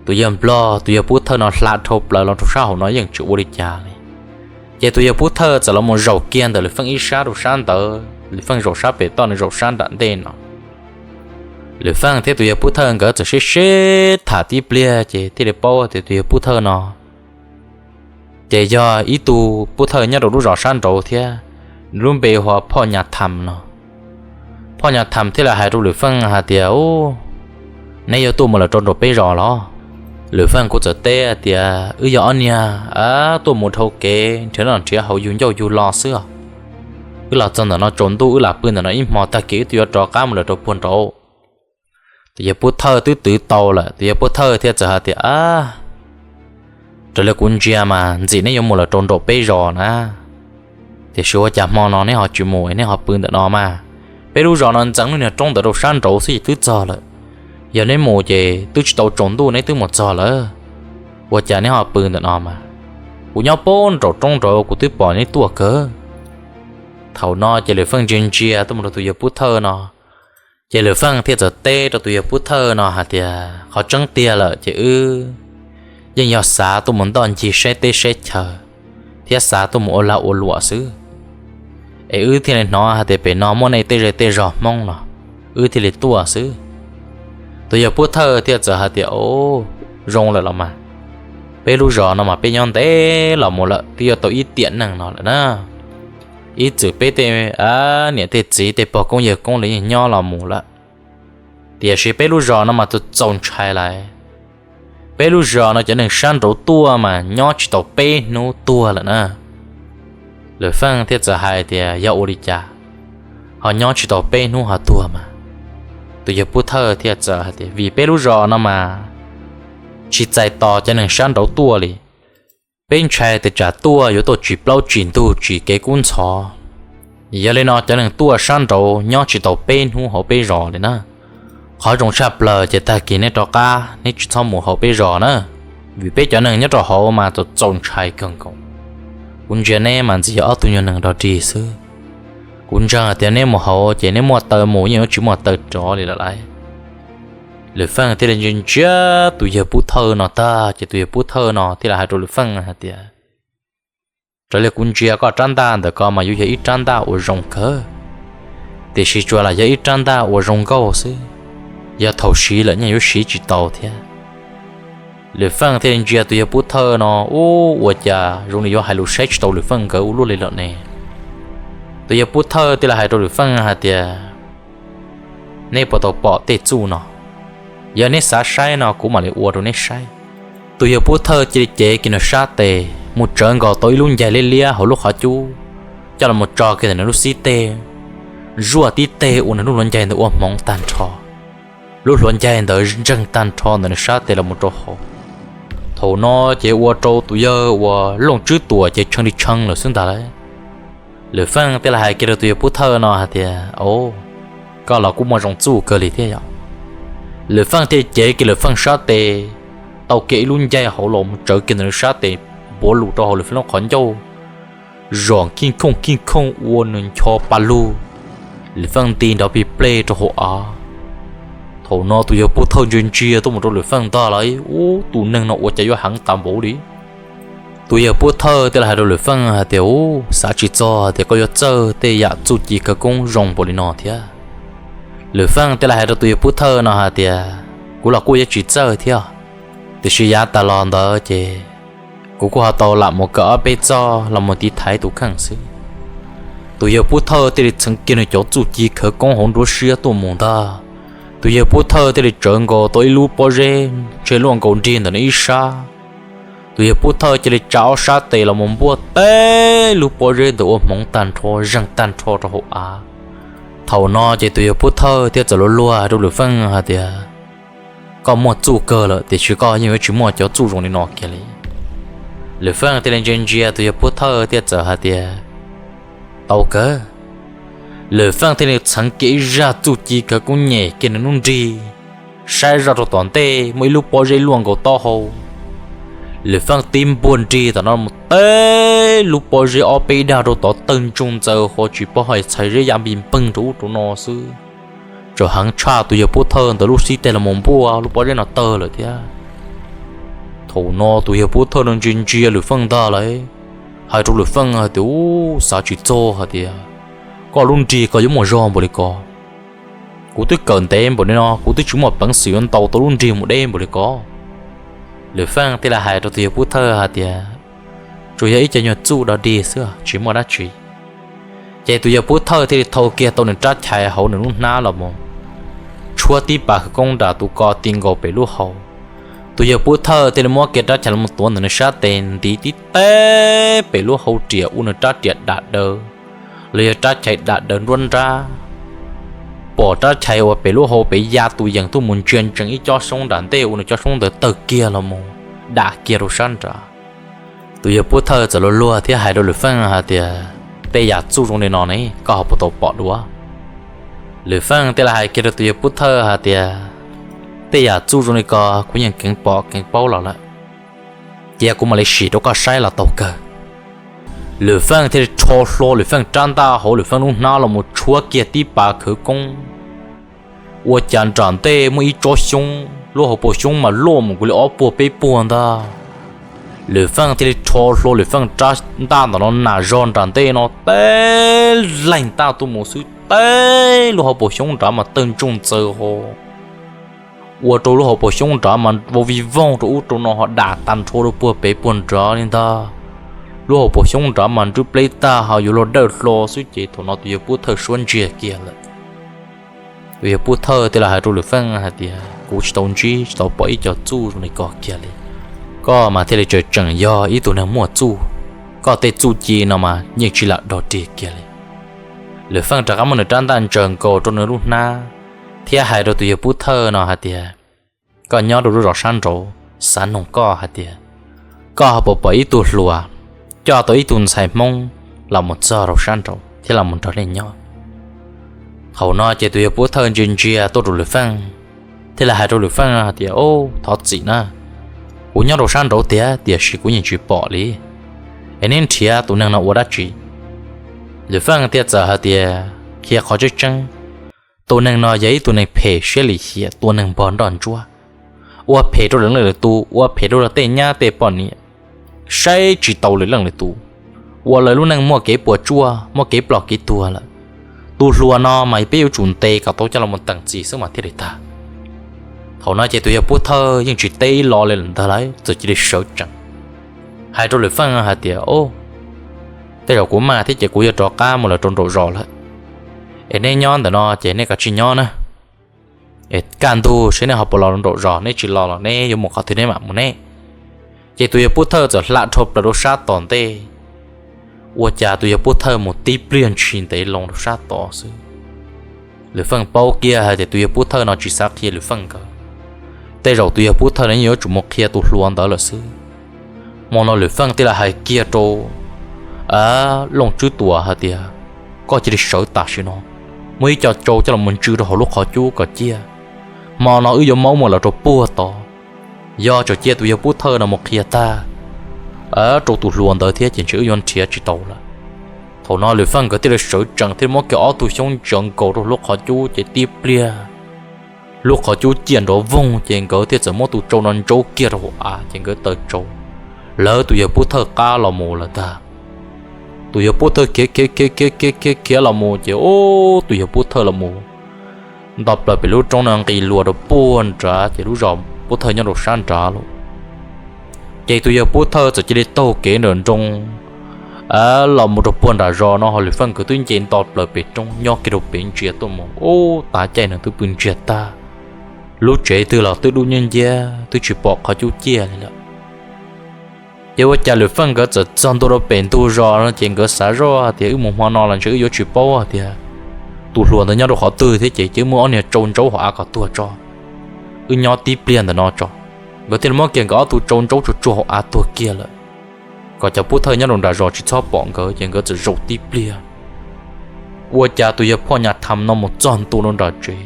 tus yawg Nplog tus yawg Pub Thawj no hla dhau plaws los rau sab hauv no yeej tsis ua li cas li. Ces tus yawg Pub Thawj txawm los mus zaum kiag ntawm Lwm Feej ib sab rau sab ntawd, Lwm Feej zaum sab pem toj nws zaum sab nram ntej no. Lwm Feej thiab tus yawg Pub Thawj nkawd txawm sib sib tham tib pliag ces thiaj li paub tias tus yawg Pub Thawj no ces yog ib tug pub thawj nyob rau lub zos sab nraud thiab, nws lub npe hu ua Phoj Nyas Tham no. Phoj Nyas Tham thiaj li hais rau Lwm Feej hais tias, Ub, neb yuav tuaj mus lawm rau nraum peb zos los? Lwm Feej kuj txawm teb hais tias, Wb yog ob niag tuaj mus dhau kev nrhiav noj nrhiav haus yug ncauj yug lo xwb os. Wb los txog ntawm no tsaus ntuj wb lam pw ntawm no ib hmo tag kis wb twb yuav rov qab mus lawm rau puag nraud. Tus yawg pub thawj twb twv tau lawm, tus yawg pub thawj thiaj txawm hais tias, A, raws li kuv ntsia mas ntxim neb yuav mus lawm rau nraum peb zos na. Tiam sis ua cas hmo no neb ho tsis mus es neb ho pw ntawm no mas? Peb lub zos no ntxeev lub niag roob ntawd rau sab nraud xwb ces twb txog lawm. Yog neb mus ces twb tsis tau tsaus ntuj neb twb mus txog lawm. Ua cas neb ho pw ntawm no mas? Kuv nyob puag nraum roob nraud kuv twb pom neb tuaj kawg. Thaum no ces Lwm Feej ntsia ntsia tuaj mus rau tus yawg pub thawj no, ces Lwm Feej thiaj txawm teb rau tus yawg pub thawj no hais tias, Qhov tseeb tiag lawm ces wb yeej yog xav tuaj mus ntoj ncig saib teb saib chaw thiab xav tuaj mus ua lag ua luam xwb, es wb thiaj li hnov hais tias pem no muaj nej tej zej tej zog Hmoob no, wb thiaj li tuaj xwb. Tus yawg pub thawj thiaj txawm hais tias, Au, zoo lawm los mas, peb lub zos no mas peb nyob ntev los mus lawm twb yuav tau ib tiam neej no lawm na. Ib txwm peb tej niam tej txiv tej pog koob yawg koob lawv yeej nyob los mus lawm, tiam sis peb lub zos no mas txaus txaus ntshai lawm. Peb lub zos no cov neeg sab nraud tuaj mas nyob tsis tau peb hnub tuag lawm na. Lwm Feej thiaj txawm hais tias, Yog ua li cas ho nyob tsis tau peb hnub ho tuag mas? Tus yawg pub thawj thiaj txawm hais tias, Vim peb lub zos no mas tsis txais tos cov neeg sab nraud tuaj li. Peb ntshai tias tsam tuaj yuav tuaj tsis plaub tsis ntug tsis kev kub ntxhov. Yog li no cov neeg tuaj sab nraud nyob tsis tau peb hnub hauv peb zos li na. Qhov zoo tshaj plaws ces tag kis neb rov qab neb tsis txhob mus hauv peb zos na, vim peb cov neeg nyob rau hauv mas txaus txaus ntshai kawg nkaus. Kuv ntsia neb mas ntxim yog ob tug nyuag neeg dog dig xwb. Kuv ntseeg hais tias neb mus hauv ces neb muaj taw mus yeej yuav tsis muaj taw rov li lawm lauj. Lwm Feej thiaj li ntsia ntsia tus yawg pub thawj no tag ces tus yawg pub thawj no thiaj li hais rau Lwm Feej hais tias, Raws li kuv ntsia koj rab ntaj ntawm ko mas yuav yog ib rab ntaj uas zoo kawg, tiam sis tsuas lam yog ib rab ntaj uas zoo nkauj xwb, yog thaum siv lawm yeej yuav siv tsis tau thiab. Lwm Feej thiaj li ntsia tus yawg pub thawj no, ub, ua cas zoo li yuav hais lus saib tsis tau Lwm Feej nkawd ua luaj li lawm ne. Tus yawg pub thawj thiaj li hais rau Lwm Feej hais tias, Neb puas tau pom tej txuj no? Yog neb xav saib no kuv mam li ua rau neb saib. Tus yawg pub thawj cia li cev kiag nws sab tes mus tsawv nkaus tau ib lub ncaig liab liab hauv lub qhov cub, coj los mus tso kiag ntawm nws lub xib teg, zuaj tib teg ua nws lub hluav ncaig ntawd ua hmoov tag nrho. Lub hluav ncaig ntawd ntseeg tag nrho ntawm nws sab tes los mus rau hauv. Thaum no ces ua rau tus yawg uas Looj Tswb Tuam ces tshee li tshee lawm xwb ntag lauj. Lwm Feej thiaj li hais kiag rau tus yawg pub thawj no hais tias, Au, koj los kuj muaj zoo txuj kawg li thiab yom. Lwm Feej thiaj cev kiag Lwm Feej sab tes, tau kiag ib lub ncaig hauv los mus tsawv kiag ntawm nws sab tes, npuav lus rau hauv Lwm Feej lub qhov ncauj, zom khij khooj khij khooj ua nws ncho pa lug. Lwm Feej nti nrov plig plej rau hauv av. Thaum no tus yawg Pub Thawj ntsia ntsia tuaj mus rau Lwm Feej ntag lauj, ub, tus neeg no ua cas yuav heev tas npaum li. Tus yawg Pub Thawj thiaj li hais rau Lwm Feej hais tias, ub, xav tsis txog tias koj yuav txawj tej yam txuj ci khawv koob zoo npaum li no thiab. Lwm Feej thiaj li hais rau tus yawg Pub Thawj no hais tias, kuv los kuj yuav tsis txawj thiab, tiam sis yav tas los ntawd ces kuv kuj ho tau lam mus kawm ob peb txoj los mus tiv thaiv tus kheej xwb. Tus yawg Pub Thawj thiaj li txheev kiag nws cov txuj ci khawv koob hauv nruab siab tuaj mus ntag. Tus yawg Pub Thawj thiaj li tsawv nkaus tau ib lub pob zeb ntshe luaj nkaus nrig ntawm nws ib sab. Tus yawg Pub Thawj cia li tsa ob sab tes los mus npuaj teb lub pob zeb ntawd ua hmoov tag nrho, zeeg tag nrho rau hauv av. Thaum no ces tus yawg Pub Thawj thiaj txawm luag luag hais rau Lwm Feej hais tias, koj muaj txuj kawg lawm tiam sis koj yeej yuav tsis muaj cov txuj zoo li no kiag li. Lwm Feej thiaj li ntsia ntsia tus yawg Pub Thawj thiaj txawm hais tias, tau kawg. Lwm Feej thiaj li txheev kiag ib zaj txuj ci khawv koob, nyem kiag nws lub nrig, saib zoj rau tom ntej muaj ib lub pob zeb luaj nkaus taub hau. Lwm Feej tib npuaj nrig tom no mus teb lub pob zeb ob peb dag rau tod tawg ntsoog ntxaws ho tsis paub hais txhais zeb ya npis npeeg rau ub rau no xwb. Txawm heev tshaj tus yawg Pub Thawj ntawd lub xib teg los mus npuaj lub pob zeb no tawg lawm thiab. Thaum no tus yawg Pub Thawj no ntsia ntsia Lwm Feej ntag lauj, hais rau Lwm Feej hais tias, ub, xav tsis txog hais tias koj lub nrig koj yuav muaj zog npaum li ko. Kuv twb kawm ntev npaum li no kuv twb tsis muaj peev xwm yuav ntaus tau lub nrig mus deb npaum li ko. Lwm Feej thiaj li hais rau tus yawg Pub Thawj hais tias, tsuas yog ib co nyuag txuj dog dig xwb tsis muaj dab tsi. Ces tus yawg Pub Thawj thiaj li thau kiag tau nws rab chais hauv nws lub hnab los mus tshuab tib pas khawv koob nram tus ko ti nkaus pem lub hau. Tus yawg Pub Thawj thiaj li muab kiag rab chais los mus tuav ntawm nws sab tes ntiv tib teb pem lub hau riam ua nws rab riam dam daws, los yog rab chais dam daws nruab nrab. Pom rab chais uas pem lub hau pem ya tus yees tuaj mus ntsia ntsees ib cob xyoob nram ntej ua nws cob xyoob ntawd tawg kiag los mus dam kiag rau sab nrad. Tus yawg Pub Thawj txawm luag luag thiab hais rau Lwm Feej hais tias, tej yam txuj zoo li no ne koj ho puas tau pom dua? Lwm Feej thiaj li hais kiag rau tus yawg Pub Thawj hais tias, tej yam txuj zoo li ko kuv yeej keev pom keev paub los lawm, cia kuv mam li sim rau koj saib los tau kawg. Lwm Feej thiaj li rho hlo Lwm Feej rab ntaj hauv Lwm Feej lub hnab los mus tshuab kiag tib pas khawv koob. Ua cas nram ntej muaj ib tsob xyoob, lub hauv paus xyoob mas loj mus kuv li ob puag peb puag ntag. Lwm Feej thiaj li rho hlo Lwm Feej rab ntaj ntawm no nas zog nram ntej no teb leeg taj tuaj mus xwb teb lub hauv paus xyoob nrad mas tawg ntsoog ntxaws ho ua rau lub hauv paus xyoob nrad mas vau vij voog rau ub rau no ho dam tag nrho rau puag pem puag nrad li ntag. Lub hauv paus xyoob nrad mas nrwb pleb tag ho yuav luag dawj hlo xwb ces thaum no tus yawg Pub Thawj suab ntsiag kiag lawm. Tus yawg Pub Thawj thiaj li hais rau Lwm Feej hais tias, kuv tsis tau ntsib tsis tau pom ib co txuj zoo li ko kiag li. Koj mas thiaj li tseem tseem yog ib tug neeg muaj txuj, koj tej txuj ci no mas yeej tsis lam dog dig kiag li. Lwm Feej rov qab muab nws rab ntaj ntsaws nkaus rau nws lub hnab thiab hais rau tus yawg Pub Thawj no hais tias, koj nyob rau lub zos sab nraud, xav nug koj hais tias, koj ho puas pom ib tug hluas coj tau ib tug ntxhais Hmoob los mus txog rau sab nraud thiab los mus nrog nej nyob? Thaum no ces tus yawg Pub Thawj ntsia ntsia tuaj rau Lwm Feej thiaj li hais rau Lwm Feej hais tias, thov txim na, kuv nyob rau sab nraud tiag tiam sis kuv yeej tsis pom li, es neb nrhiav tus neeg no ua dab tsi? Lwm Feej thiaj txawm hais tias, qhia qhov tseeb tseeb, tus neeg no yog ib tug neeg phem siab lim hiam tua neeg npog nroj ntsuab, ua phem rau lawv leej lwm tus, ua phem rau luag tej nyab tej poj niam, saib tsis taus lawv leej lwm tus, ua lawv lub neej muaj kev puas tsuaj muaj kev ploj kev tuag lawm. Tus hluas no mas peb yuav tsum ntes kom tau coj los teem txim xwb mas thiaj li tag. Thaum no ces tus yawg Pub Thawj yeej tsis teb ib lo li lawm ntag lauj, txawm cia li sawv tsees hais rau Lwm Feej hais tias, tej zaum kuv maj thiab ces kuv yuav rov qab mus lawm rau nraum zos lawm, es neb nyob ntawm no ces nej kav tsij nyob na, es kaj ntug seb neb ho puas los nraum zos, neb tsis los los neb yuav mus qhov twg neb mam mus neb. Ces tus yawg Pub Thawj txawm hla dhau plaws rau sab tom ntej, ua cas tus yawg Pub Thawj mus tib pliag ntshis ntev loo rau sab tod xwb. Lwm Feej paub kiag hais tias tus yawg Pub Thawj no tsis xav qhia Lwm Feej nkawd, tej zaum tus yawg Pub Thawj no yeej yuav tsum mus qhia tus hluas ntawd lawm xwb. Hmo no Lwm Feej thiaj li hais kiag rau Looj Tswb Tuam hais tias, koj cia li sawv tam sim no, muaj ib co tsau coj los ntsw rau hauv lub qhov cub kom ciaj. Hmo no wb yuav maub mus lawm rau puag tod. Yog tseem cia tus yawg Pub Thawj no mus qhia tag rau tus hluas ntawd thiab ces ntshe wb yuav nrhiav tsis tau lawm. Thaum no Lwm Feej nkawd thiaj li sawv tsees thiaj muab kiag ob tug xyoob ntsaws nkaus rau lub qhov cub ces tib pliag lub qhov cub ciaj nrov voog ces nkawd thiaj txawm muab tus tsau no ntsaub kiag rau hauv av ces nkawd taws tsau. Lawv tus yawg pub thawj qab los mus lawm ntag. Tus yawg pub thawj khiav khiav khiav khiav khiav khiav khiav los mus ces ub, tus yawg pub thawj los mus nto plaws pem lub roob no nqis luas rau puag nrad ces lub zos pub thawj nyob rau sab nrad lawm. Ces tus yawg pub thawj txawm cia li taug kev nram nroog los mus rau puag nram zos no, ho Lwm Feej nkawd twb nce nto plaws pem roob nyob kiag rau pem ntsia tuaj mus ub, tav caij no twb pw ntsiag tag. Lub tsev twg los twb dub nciab nciab twb tsis pom qhov cub ciaj li lawm. Ces ua cas Lwm Feej nkawd txawm txog ntua rau pem ntug zos no ces nkawd xav zoj tias wb mus hmo no los ntshe wb yuav tsis paub tias tus hluas ntawd nyob rau qhov twg thiab ces cia wb muab ob niag tsau ntsaub hauv av kom tuag tso, wb nyob tib pliag ntawm no tso. Nkawd thiaj li muab kiag nkawd ob tug tsau ntsaub tsuag tsuag hauv av tuag kiag lawm, kom cov pub thawj nyob rau nram zos tsis txhob pom nkawd ces nkawd txawm zaum tib pliag. Ua cas tus yawg Phoj Nyas Tham no mus txog ntua rau nram tsev.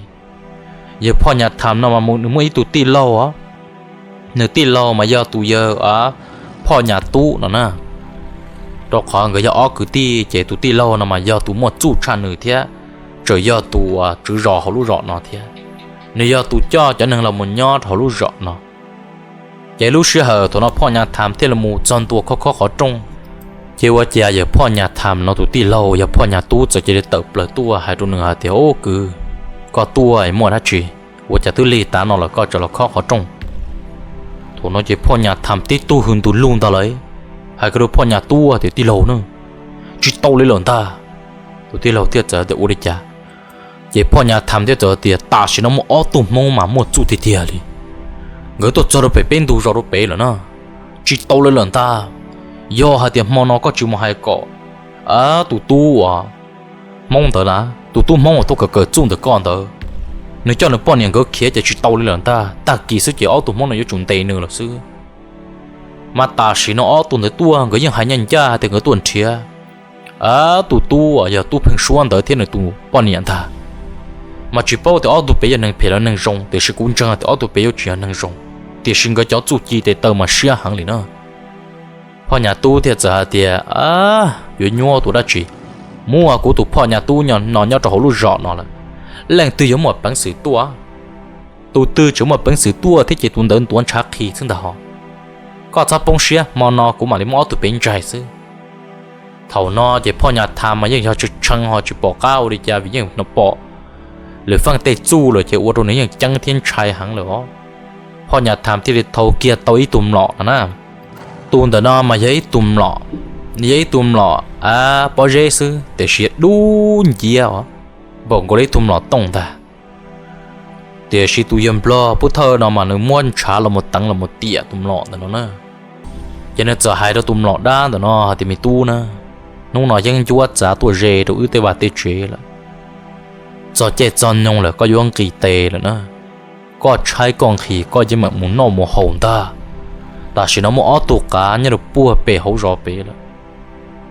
Yawg Phoj Nyas Tham no mas nws muaj ib tug tij laug, nws tij laug mas yog tus yawg Phoj Nyas Tub no na. Rau qhov nkawd yog ob kwv tij ces tus tij laug no mas yog tus muaj txuj tshaj nws thiab, tseem yog tus tswv zos hauv lub zos no thiab. Nws yog tus coj cov neeg los mus nyob hauv lub zos no. Ces lub sij hawm thaum no Phoj Nyas Tham thiaj li mus txog ntua khob khob qhov rooj. Ces ua cas yawg Phoj Nyas Tham no tus tij laug yog Phoj Nyas Tub txawm cia li tawm plaws tuaj hais rau nws hais tias, Ub kwv, koj tuaj muaj dab tsi? Ua cas twb lig tav no lawm koj tseem los khob qhov rooj? Thaum no ces Phoj Nyas Tham tib tug hws ntu lug ntag lauj, hais kiag rau Phoj Nyas Tub tias, Tij laug na, tsis tau li lawm ntag. Tus tij laug thiaj txawm tias, Ua li cas? Ces Phoj Nyas Tham thiaj txawm tias, Tam sim no muaj ob tug Hmoob mas muaj txuj tiag tiag li, nkawd tuaj txog rau pem peb ntug zos rau pem lawm na, tsis tau li lawm ntag. Yog hais tias hmo no koj tsis mus hais kom tus tub uas Hmoob ntawd na, tus tub Hmoob uas tuaj kawm kawm txuj ntawm koj ntawd, nws coj nws poj niam nkawd khiav ces tsis tau li lawm ntag. Tag kis xwb ces ob tug Hmoob no yuav tsum ntes nws lawm xwb. Mas tam sim no ob tug ntawd tuaj nkawd yeej hais ncaj ncaj tias nkawd tuaj nrhiav tus tub uas yog tub Pheej Suab ntawd thiab nws tus poj niam ntag. Mas tsis paub tias ob tug pem yog neeg phem los neeg zoo, tiam sis kuv ntseeg tias ob tug pem yuav tsis yog neeg zoo, tiam sis nkawd cov txuj ci tes taw mas siab heev li na. Phoj Nyas Tub thiaj txawm hais tias, Yuav nyuaj ua dab tsi, muaj kuv tus Phoj Nyas Tub no nyob rau hauv lub zos no lawm, leej twg yuav muaj peev xwm tuaj? Tus twg tseem muaj peev xwm tuaj thiab ces tus ntawd ntuav ntshav qhi xwb ntag hos. Koj txhob poob siab, hmo no kuv mam li muab ob tug pem ntsais xwb. Thaum no ces Phoj Nyas Tham mas yeej yog tshee tshee ho tsis pom qab ua li cas vim yeej pom Lwm Feej tej txuj lawm ces ua rau nws yeej ceeb thiab ntshai heev lawm os. Phoj Nyas Tham thiaj li thau kiag tau ib tug mlom no na. Tus ntawm no mas yog ib tug mlom, yog ib tug mlom pob zeb xwb tiam sis dub nciab os, npaum nkaus li ib tug mlom tooj ntag. Tiam sis tus yawg nplog pub thawj no mas nws muab ntshav los mus teev los mus tiam tus mlom ntawm no na. Ces nws txawm hais rau tus mlom dab ntawm no hais tias, Me tub na, hnub no yeeb ncuab txav tuaj ze rau wb tej vaj tej tsev lawm, txog caij txog nyoog lawm koj yuav nqis tes lawm na. Koj tshaib koj nqhis koj yeej meem mus noj mus haus ntag. Tam sim no muaj ob tug qav nyob rau puag pem hauv zos pem lawm,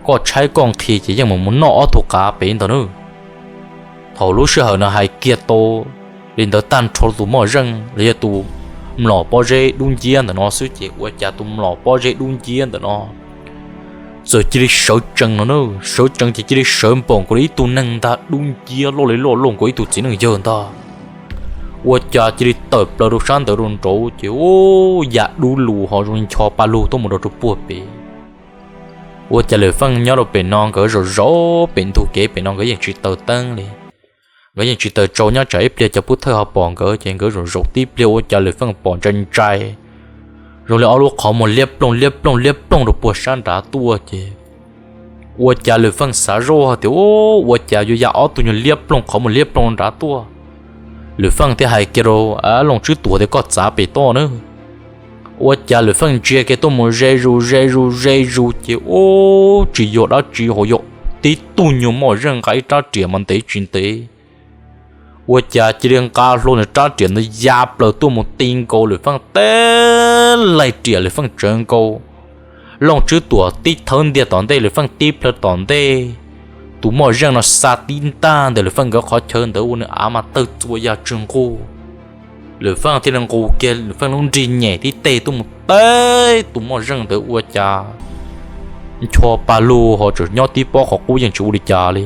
koj tshaib koj nqhis ces yeej meem mus noj ob tug qav pem ntag nawb. Thaum lub sij hawm nws hais kiag tau li ntawd tag nrho tus moj zeej los yog tus mlom pob zeb dub nciab ntawm no xwb ces ua cas tus mlom pob zeb dub nciab ntawm no txawm cia li sawv tsees no na, sawv tsees ces cia li sawv npaum nkaus li ib tug neeg ntag, dub nciab loj li loj, loj nkaus ib tug txiv neej yawg ntag. Ua cas cia li tawm plaws rau sab ntawd rau nraud ces ub, yam dub lug ho zoo ncho pa lug tuaj mus rau rau puag pem. Ua cas Lwm Feej nyob rau pem no nkawd zaum zaum pem ntug kev pem no nkawd yeej tsis taws teeb li, nkawd yeej tsis taws tsau, nyob tsam ib pliag cov pub thawj ho pom nkawd ces nkawd zaum zaum tib pliag ua cas Lwm Feej pom ntsai ntsai zoo li ob lub qhov muag liab plooj liab plooj liab plooj rau puag sab nrad tuaj ces ua cas Lwm Feej xav zoj tias, Ub, ua cas yuav ya ob tug nyuag liab plooj qhov muag liab plooj nrad tuaj? Lwm Feej thiaj hais kiag rau Looj Tswb Tuam tias, Koj txav pem toj nawb. Ua cas Lwm Feej ntsia kiag tuaj mus ze zus ze zus ze zus ces ub, tsis yog dab tsi hos yog tib tug nyuag moj zeej nqa ib rab riam mas ntev tsis ntev. Ua cas cia li nqa hlo nws rab riam ntawd ya plaws tuaj mus ti nkaus Lwm Feej teb laig riam, Lwm Feej tsawv nkaus. Looj Tswb Tuam tib thawb ntiag tom ntej, Lwm Feej tib plhaw tom ntej. Tus moj zeej no xa tib ntaj ntawm Lwm Feej nkawd qhov chaw ntawd ua nws av mas tawg txua ya tsw nquj. Lwm Feej thiaj li nqus kiag Lwm Feej lub nrig nyem tib teg tuaj mus teb tus moj zeej ntawd ua cas ncho pa lug ho tseem nyob tib pob qhov qub yeej tsis ua li cas li.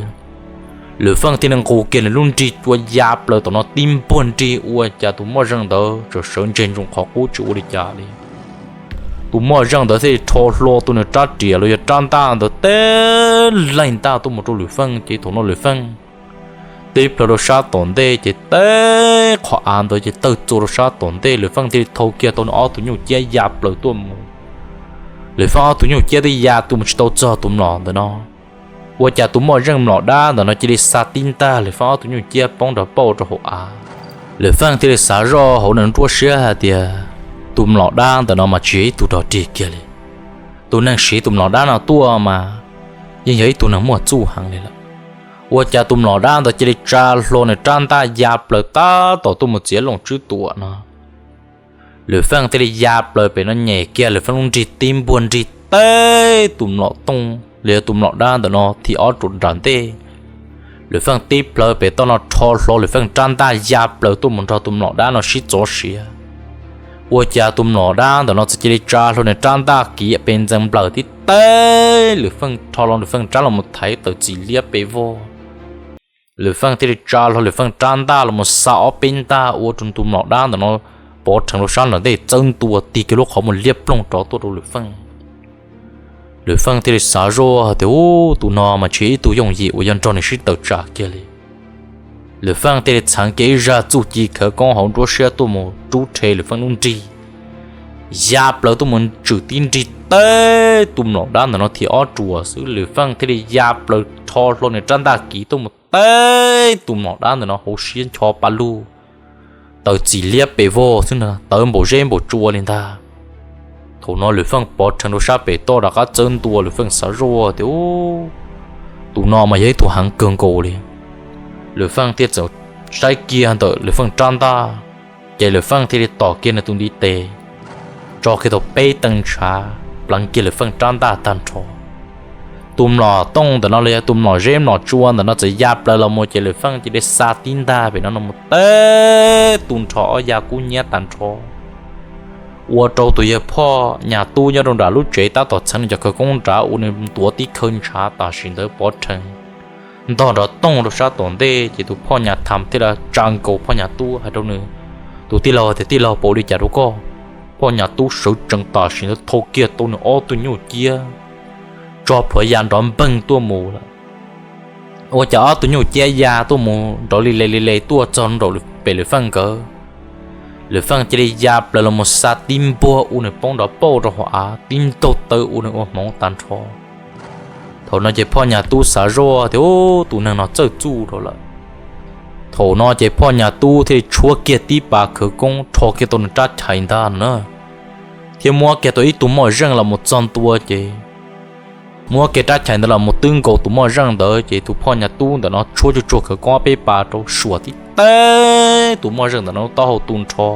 Lwm Feej thiaj li nqus kiag nws lub nrig cua ya plaws tom no tib npuag nrig ua cas tus moj zeej ntawd txawm sawv ntseg ntsoov qhov qub tsis ua li cas li. Tus moj zeej ntawd thiaj li rho hlo tus nws rab riam los yog rab ntaj ntawd teb laig ntaj tuaj mus rau Lwm Feej ces thaum no Lwm Feej tib plhaw rau sab tom ntej ces teb qhov av ntawd ces tawg txua rau sab tom ntej, Lwm Feej thiaj li thau kiag tau nws ob tug nyuj ciab ya plaws tuaj mus. Lwm Feej ob tug nyuj ciab twb ya tuaj mus tsis tau txog tus mlom ntawm no, ua cas tus moj zeej mlom dab ntawm no cia li xa tib ntaj Lwm Feej ob tug nyuj ciab poob nrov pauj rau hauv av. Lwm Feej thiaj li xav zoj hauv nws nruab siab hais tias tus mlom dab ntawm no mas tsis yog ib tug dog dig kiag li. Tus neeg siv tus mlom dab no tuaj mas yeej yog ib tug neeg muaj txuj heev li lawm. Ua cas tus mlom dab ntawd cia li tsa hlo nws rab ntaj ya plaws tab tom tuaj mus txiav Looj Tswb Tuam no. Lwm Feej thiaj li ya plaws pem no nyem kiag Lwm Feej lub nrig tib npuag nrig teb tus mlom tooj los yog tus mlom dab ntawm no thib ob rau nram ntej. Lwm Feej tib plhaw pem toj no rho hlo Lwm Feej rab ntaj ya plaws tuaj mus nrog tus mlom dab no sib txov siav. Ua cas tus mlom dab ntawm no txawm cia li tsa hlo nws rab ntaj kiv pes ntxeev nplawm tib teb Lwm Feej rho los Lwm Feej rab los mus thaiv tawm txim liab pes vog. Lwm Feej thiaj li tsa hlo Lwm Feej rab ntaj los mus xa ob peb ntaj ua rau tus mlom dab ntawm no pov rheev rau sab nram ntej txawb ntua tig kiag lub qhov muag liab ploog rov tuaj rau Lwm Feej. Lwm Feej thiaj li xav zoj tias, Ub, tus no mas tsis yog ib tug yooj yim uas yuav nrog nws sib tawm tsam kiag li. Lwm Feej thiaj li txheev kiag ib zaj txuj ci khawv koob hauv nruab siab tuaj mus rub rhe Lwm Feej lub nrig, ya plaws tuaj mus tswm tib nrig teb tus mlom dab ntawm no thib ob ruam xwb. Lwm Feej thiaj li ya plaws rho hlo nws rab ntaj kiv tuaj mus teb tus mlom dab ntawm no hauv siab ncho pa lug, tawm txim liab pes vog xwb na, tawv npaum zeb npaum tsua li ntag. Thaum no Lwm Feej pov rheev rau sab pem toj rov qab txawb ntua, Lwm Feej xav zoj tias, Ub, tus no mas yog ib tug heev kawg nkaus li. Lwm Feej thiaj txawm saib kiag ntawm Lwm Feej rab ntaj, ces Lwm Feej thiaj li tom kiag nws tus ntiv tes, tso kiag tau peb tee ntshav pleev kiag Lwm Feej rab ntaj tag nrho. Tus mlom tooj ntawm no los yog tus mlom zeb mlom tsua ntawm no txawm ya plaws los mus ces Lwm Feej cia li xa tib ntaj pem no no mus teb tu nrho ob ya kub hnyiab tag nrho, ua rau tus yawg Phoj Nyas Tub nyob rau nram lub tsev tab tom txheev nws cov khawv koob nrad ua nws ntuav tib khawv ntshav tam sim ntawd pov rheev ntog nrov tooj rau sab tom ntej. Ces tus Phoj Nyas Tham thiaj li tsa nkaus Phoj Nyas Tub hais rau nws tus tij laug tias, Tij laug, puas ua li cas rau koj? Phoj Nyas Tub sawv tsees tam sim ntawd thau kiag tau nws ob tug nyuj ciab tso plhuav ya nrov npeeg tuaj mus lawm. Ua cas ob tug nyuj ciab ya tuaj mus nrov li le li le tuaj txog nraum pem Lwm Feej nkawd, Lwm Feej cia li ya plaws los mus xa tib npuag ua nws poob nrov pauj rau hauv av, tib ntaug taw ua nws ua hmoov tag nrho. Thaum no ces Phoj Nyas Tub xav zoj tias, Ub, tus neeg no txawj txuj rau lawm. Thaum no ces Phoj Nyas Tub thiaj li tshuab kiag tib pas khawv koob rho kiag tau nws rab chais ntag no na, thiab muab kiag tau ib tug moj zeej los mus txog ntua ces muab kiag rab chais ntawd los mus twb nkaus tus moj zeej ntawd ces tus Phoj Nyas Tub ntawm no tshuab tsuag tsuag khawv koob peb pas rau suam tib teb tus moj zeej ntawm no taub hau tu nrho.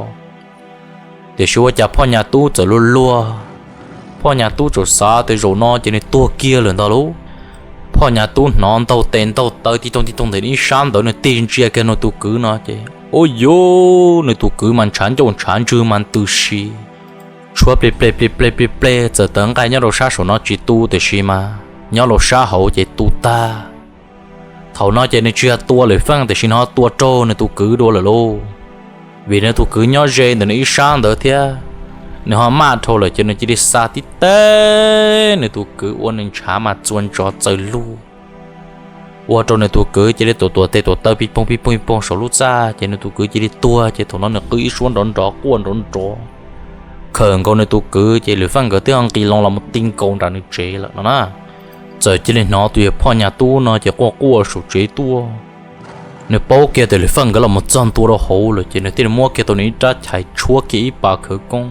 Tiam sis ua cas Phoj Nyas Tub txawm luag luag, Phoj Nyas Tub txawm xav tias zaum no ces nws tuag kiag lawm ntag lauj. Phoj Nyas Tub hnov ntaug tes ntaug taw tib toog tib toog ntawm ib sab ntawd, nws tig ntsia kiag nws tus kwv no ces, ub yuv, nws tus kwv mas ntshav ncauj ntshav ntswg mas ntws si, tshuab ple ple ple ple ple ple txawm tawv nqaij nyob rau sab saum no tsis tu tiam sis mas nyob rau sab hauv ces tu tag. Thaum no ces nws tsis yog tua Lwm Feej tiam sis nws ho tua raug nws tus kwv dua lawm lauj. Vim nws tus kwv nyob ze ntawm nws ib sab ntawd thiab, nws ho maj dhau lawm ces nws cia li xa tib teb nws tus kwv ua nws ntshav mas txua ntsos txaws lug, ua rau nws tus kwv cia li tuam tuam tes tuam taw pij poog pij poog pij poog saum lub txaj ces nws tus kwv cia li tuag. Ces thaum no nws qw ib suab nrov nrov quaj nrov nrov khawm nkaus nws tus kwv ces Lwm Feej nkawd twb ho nqis loo los mus ti nkaus nram nws tsev lawm no na. Txawm cia li hnov tus yawg Phoj Nyas Tub no ces quaj quaj saum tsev tuaj. Nws paub kiag tias Lwm Feej nkawd los mus txog ntua rau hauv lawm ces nws thiaj li muab kiag tau nws ib rab chais tshuab kiag ib pas khawv koob,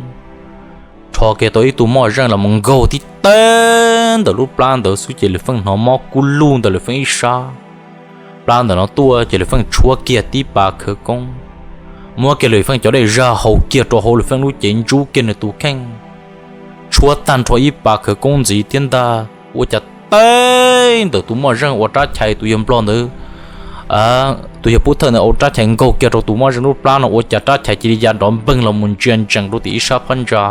rho kiag tau ib tug moj zeej los mus nkaug tib teb ntawm lub plab ntawd xwb ces Lwm Feej hnov mob kub lug ntawm Lwm Feej ib sab plab ntawm no tuaj ces Lwm Feej tshuab kiag tib pas khawv koob, muab kiag Lwm Feej cov dej zaj haus kiag rau hauv Lwm Feej lub cev ntsub kiag nws tus kheej, tshuab tag nrho ib pas khawv koob ntxiv thiab ntag. Ua cas teb ntawm tus moj zeej ua rab chais tus yawg nplog ntawd, tus yawg pub thawj ntawd ua rab chais nkaug kiag rau tus moj zeej lub plab no ua cas rab chais cia li ya nrov npeeg los mus ntsia ntsees rau tim ib sab phab ntsa.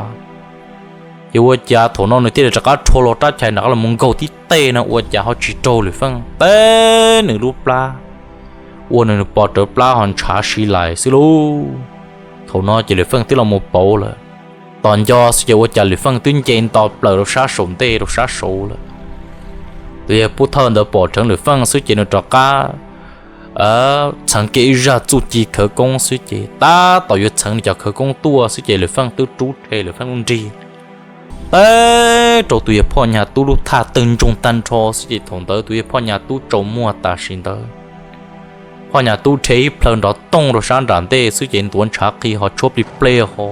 Ces ua cas thaum no nws thiaj li rov qab rho los rab chais nrov qab los mus nkaug tib teg no ua cas ho tsis raug Lwm Feej teb nws lub plab, ua nws pos rawv plab ho ntshav si lais xwb lauj. Thaum no ces Lwm Feej twb los mus pauv lawm, tos nco xwb ces ua cas Lwm Feej twb nce nto plaws rau sab saum ntej rau sab saud lawm. Tus yawg pub thawj ntawd pom dheev Lwm Feej xwb ces nws rov qab txheev kiag ib zaj txuj ci khawv koob xwb ces tab tom yuav txheev nws cov khawv koob tuaj xwb ces Lwm Feej twb rub rhe Lwm Feej lub nrig teb rau tus yawg Phoj Nyas Tub lub thaj tawg ntsoog tag nrho xwb ces thaum ntawd tus yawg Phoj Nyas Tub tsaus muag tam sim ntawd. Phoj Nyas Tub rhe ib plhaw nrov tooj rau sab nram ntej xwb ces ntuav ntshav qhi ho tshuab plig plej ho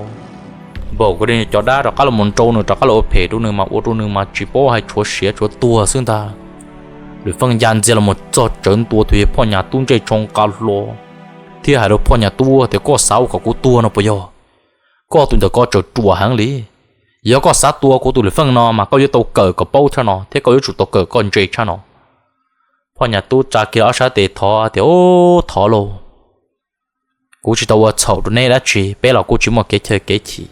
npaum nkaus li cov dab rov qab los mus nrau nws rov qab los ua phem rau nws mas ua rau nws mas tsis paub hais tshuav siav tshuav tuag xwb ntag. Lwm Feej ya ntxiag los mus txog tsawv ntua tus yawg Phoj Nyas Tub ntsej tsho nqa hlo thiab hais rau Phoj Nyas Tub tias, Koj xav ua kom kuv tuag no puas yog? Koj tus ntawm ko tseem ruam heev li. Yog koj xav tua kuv tus Lwm Feej no mas koj yuav tau kawm kom paub tshaj no thiab koj yuav tsum tau kawm kom ntse tshaj no. Phoj Nyas Tub tsa kiag ob sab tes thov tias, Ub, thov lauj, kuv tsis tau ua txhaum rau neb dab tsi, peb los kuj tsis muaj kev chaw kev chim,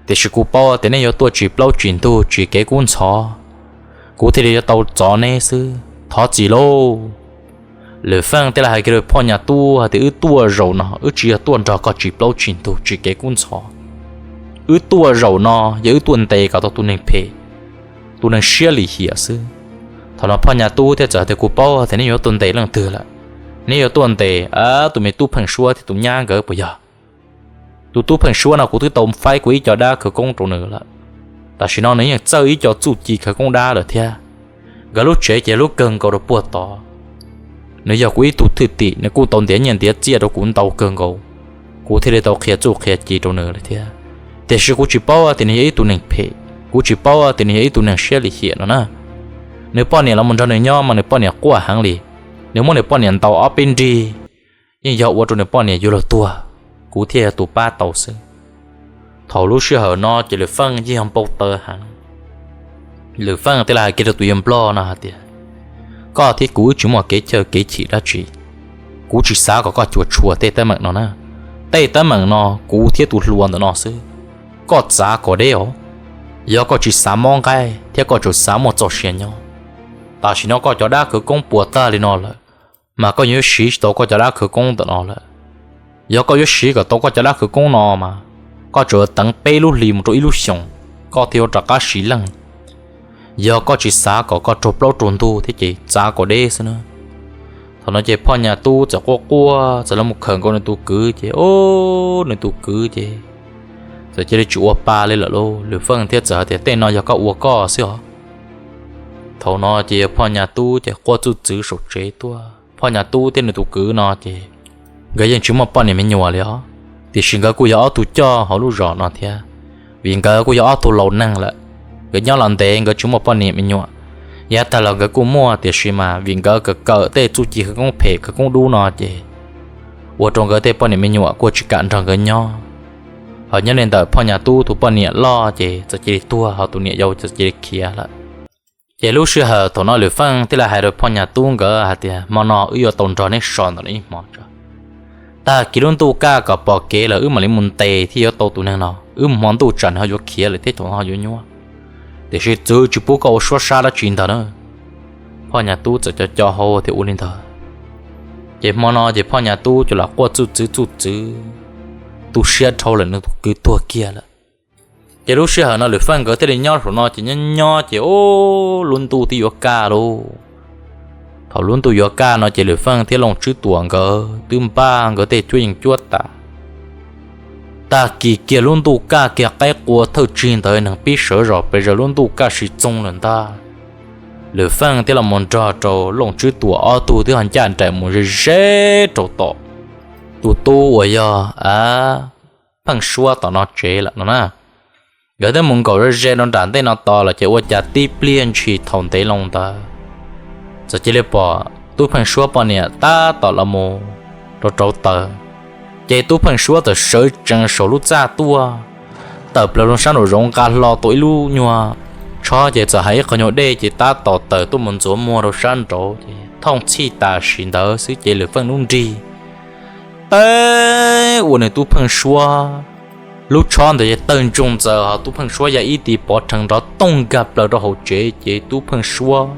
tiam sis kuv paub tias neb yuav tuaj tsis plaub tsis ntug tsis kev kub ntxhov, kuv thiaj li yuav tau txov neb xwb, thov txim lauj. Lwm Feej thiaj li hais kiag rau Phoj Nyas Tub hais tias, Wb tuaj zaum no wb tsis yog tuaj nrog koj tsis plaub tsis ntug tsis kev kub ntxhov. Wb tuaj zaum no yog wb tuaj ntes kom tau tus neeg phem, tus neeg siab lim hiam xwb. Thaum no Phoj Nyas Tub thiaj txawm hais tias, Kuv paub tias neb yuav tuaj ntes leej twg lawm, neb yuav tuaj ntes tus me tub Pheej Suab thiab tus nyab nkawd puas yog? Tus tub Pheej Suab no kuv twb tau faib kuv ib co dab khawv koob rau nws lawm, tam sim no nws yeej txawj ib co txuj ci khawv koob dab lawm thiab. Nkawd lub tsev ces lub kawg nkaus rau puag tod. Nws yog kuv ib tug thwj tim, nws kuj tau ntiav nyiaj ntiav txiaj rau kuv ntau kawg nkaus, kuv thiaj li tau qhia txuj qhia ci rau nws lawm thiab. Tiam sis kuv tsis paub tias nws yog ib tug neeg phem, kuv tsis paub tias nws yog ib tug neeg siab lim hiam no na. Nws poj niam los mus nrog nws nyob mas nws poj niam quaj heev li, nws muab nws poj niam ntaus ob peb nrig, yeej yog ua rau nws poj niam yuav luag tuag, kuv thiaj yog tus pab tau xwb. Thaum lub sij hawm no ces Lwm Feej yeej yog npau taws heev. Lwm Feej thiaj li hais kiag rau tus yawg Nplog no hais tias, Koj thiab kuv wb tsis muaj kev chaw kev chim dab tsi, kuv tsis xav kom koj cuam tshuam tej teeb meem no na. Tej teeb meem no kuv thiab tus hluas ntawm no xwb, koj txav kom deb os. Yog koj tsis xav mob nqaij thiab koj tseem xav muaj txoj sia nyob, tam sim no koj cov dab khawv koob puas tag li no lawm, mas koj yuav siv tsis tau koj cov dab khawv koob ntawm no lawm. Yog koj yuav siv kom tau koj cov dab khawv koob no mas koj tseem teev peb lub hlis mus rau ib lub xyoos, koj thiaj yuav rov qab siv leej. Yog koj tsis xav kom koj raug plaub raug ntug thiab ces txav kom deb xwb na. Thaum no ces Phoj Nyas Tub txawm quaj quaj txawm los mus khawm nkaus nws tus kwv ces, o, nws tus kwv ces txawm cia li tsis ua pa li lawm lauj. Lwm Feej thiaj txawm hais tias, Tej no yog koj ua koj xwb os. Thaum no ces Phoj Nyas Tub ces quaj txuj txwv saum tsev tuaj. Phoj Nyas Tub thiab nws tus kwv no ces nkawd yeej tsis muaj poj niam me nyuam li os, tiam sis nkawd kuj yog ob tug coj hauv lub zos no thiab, vim nkawd kuj yog ob tug laus neeg lawm. Nkawd nyob los ntev nkawd tsis muaj poj niam me nyuam. Yav tag los nkawd kuj muaj, tiam sis mas vim nkawd kawm kawm tej txuj ci khawv koob phem khawv koob dub no ces ua rau nkawd tej poj niam me nyuam kuj tsis kam nrog nkawd nyob. Ho nyob li ntawm Phoj Nyas Tub tus poj niam loj ces txawm cia li tuag, ho tus niam yau txawm cia li khiav lawm. Ces lub sij hawm thaum no Lwm Feej thiaj li hais rau Phoj Nyas Tub nkawd hais tias, Hmo no wb yuav tau nrog neb so ntawm no ib hmo tso. Tag kis lub ntuj kaj kom pom kev lawm wb mam li mus ntes thiaj yuav tau tus neeg no. Wb mus hmo ntuj tsam nws ho yuav khiav lawm thiab thaum no ho yuav nyuaj, tiam sis txwv tsis pub koj ua suab sab dab tsi ntag na. Phoj Nyas Tub txawm co co hau tias ua li ntawd. Ces hmo no ces Phoj Nyas Tub ces lam quaj txuj txwv txuj txwv, tu siab dhau lawm nws tus kwv tuag kiag lawm. Ces lub sij hawm no Lwm Feej nkawd thiaj li nyob saum no ces nyob nyob ces, o, lub ntuj twb yuav kaj lauj. Thaum lub ntuj yuav kaj no ces Lwm Feej thiab Looj Tswb Tuam nkawd twb npaj nkawd tej cuab yeej cuab tas. Tag kis kiag lub ntuj kaj kiag qaib qua thawj tsig ntawd neeg pib sawv zom pes zaws lub ntuj kaj sib txoog lawm ntag. Lwm Feej thiaj los mus nrog rau Looj Tswb Tuam ob tug twb ho ncaj nraim mus ze ze rau tom tus tub uas yog Pheej Suab tom no tsev lawm no na. Nkawd twb mus nkaum ze ze rau nram ntej no tos lawm ces ua cas tib pliag ntshis thaum ntev loo ntawd txawm cia li pom tub Pheej Suab poj niam tab tom los mus rau rauv taws. Ces tub Pheej Suab txawm sawv tsees saum lub txaj tuaj, tawm plaws loo sab nraum zoov nqa hlo tau ib lub nyuag tshob ces txawm hais ib qho nyuag dej ces tab tom tawm tuaj mus ntxuav muag rau sab nraud ces thooj txhij tam sim ntawd xwb ces Lwm Feej lub nrig teb ua nws tub Pheej Suab lub tshob ntawd ces tawg ntsoog ntxaws ho tub Pheej Suab ya ib ti pov rhees nrov tooj nkag plaws rau hauv tsev ces tub Pheej Suab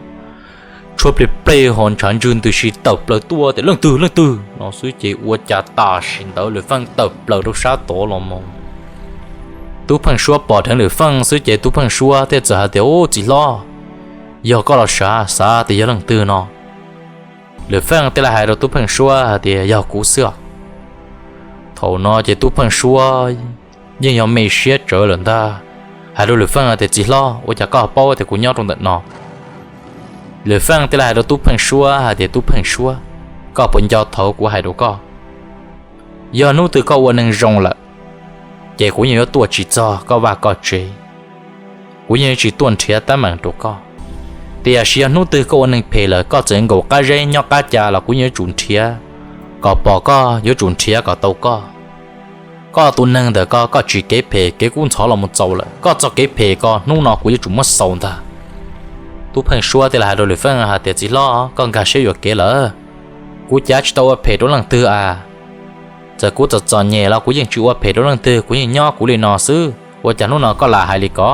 tshu Suab plej plej ho ntshav ntswg ntws si tawm plaws tuaj tias, Leej twg, leej twg? no xwb ces ua cas tam sim ntawd Lwm Feej tawm plaws rau sab tod los mus. Tub Pheej Suab pom dheev Lwm Feej xwb ces Tub Pheej Suab thiaj txawm hais tias, Ub, txiv hlob, yog koj los sav, xav tias yog leej twg no? Lwm Feej thiaj li hais rau Tub Pheej Suab hais tias, Yog kuv xwb os. Thaum no ces Tub Pheej Suab yeej yog me siab tsawv lawm ntag, hais rau Lwm Feej hais tias, Txiv hlob, ua cas koj paub tias kuv nyob rau ntawm no? Lwm Feej thiaj li hais rau Tub Pheej Suab hais tias, Tub Pheej Suab, koj puas nco thaum kuv hais rau koj, yog hnub twg koj ua neeg zoo lawm, ces kuv yeej yuav tuaj tsis txog koj vaj koj tsev, kuv yeej yuav tsis tuaj nrhiav teeb meem rau koj. Tiam sis yog hnub twg koj ua neeg phem lawm, koj txawm nkaum qab zeb nyob qab ca los kuv yeej yuav tsum nrhiav, kom pom koj yuav tsum nrhiav kom tau koj. Koj tus neeg ntawm ko, koj tsim kev phem kev kub ntxhov los mus txaus lawm, koj txoj kev phem ko hnub no kuv yuav tsum muab xaus ntag. Tub Pheej Suab thiaj li hais rau Lwm Feej hais tias, Txiv hlob, koj nkag siab yuam kev lawm, kuv cav tsis tau ua phem rau leej twg a. Txawm kuv txom txom nyem los kuv yeej tsis ua phem rau leej twg, kuv yeej nyob kuv li no xwb, ua cas hnub no koj lam hais li ko?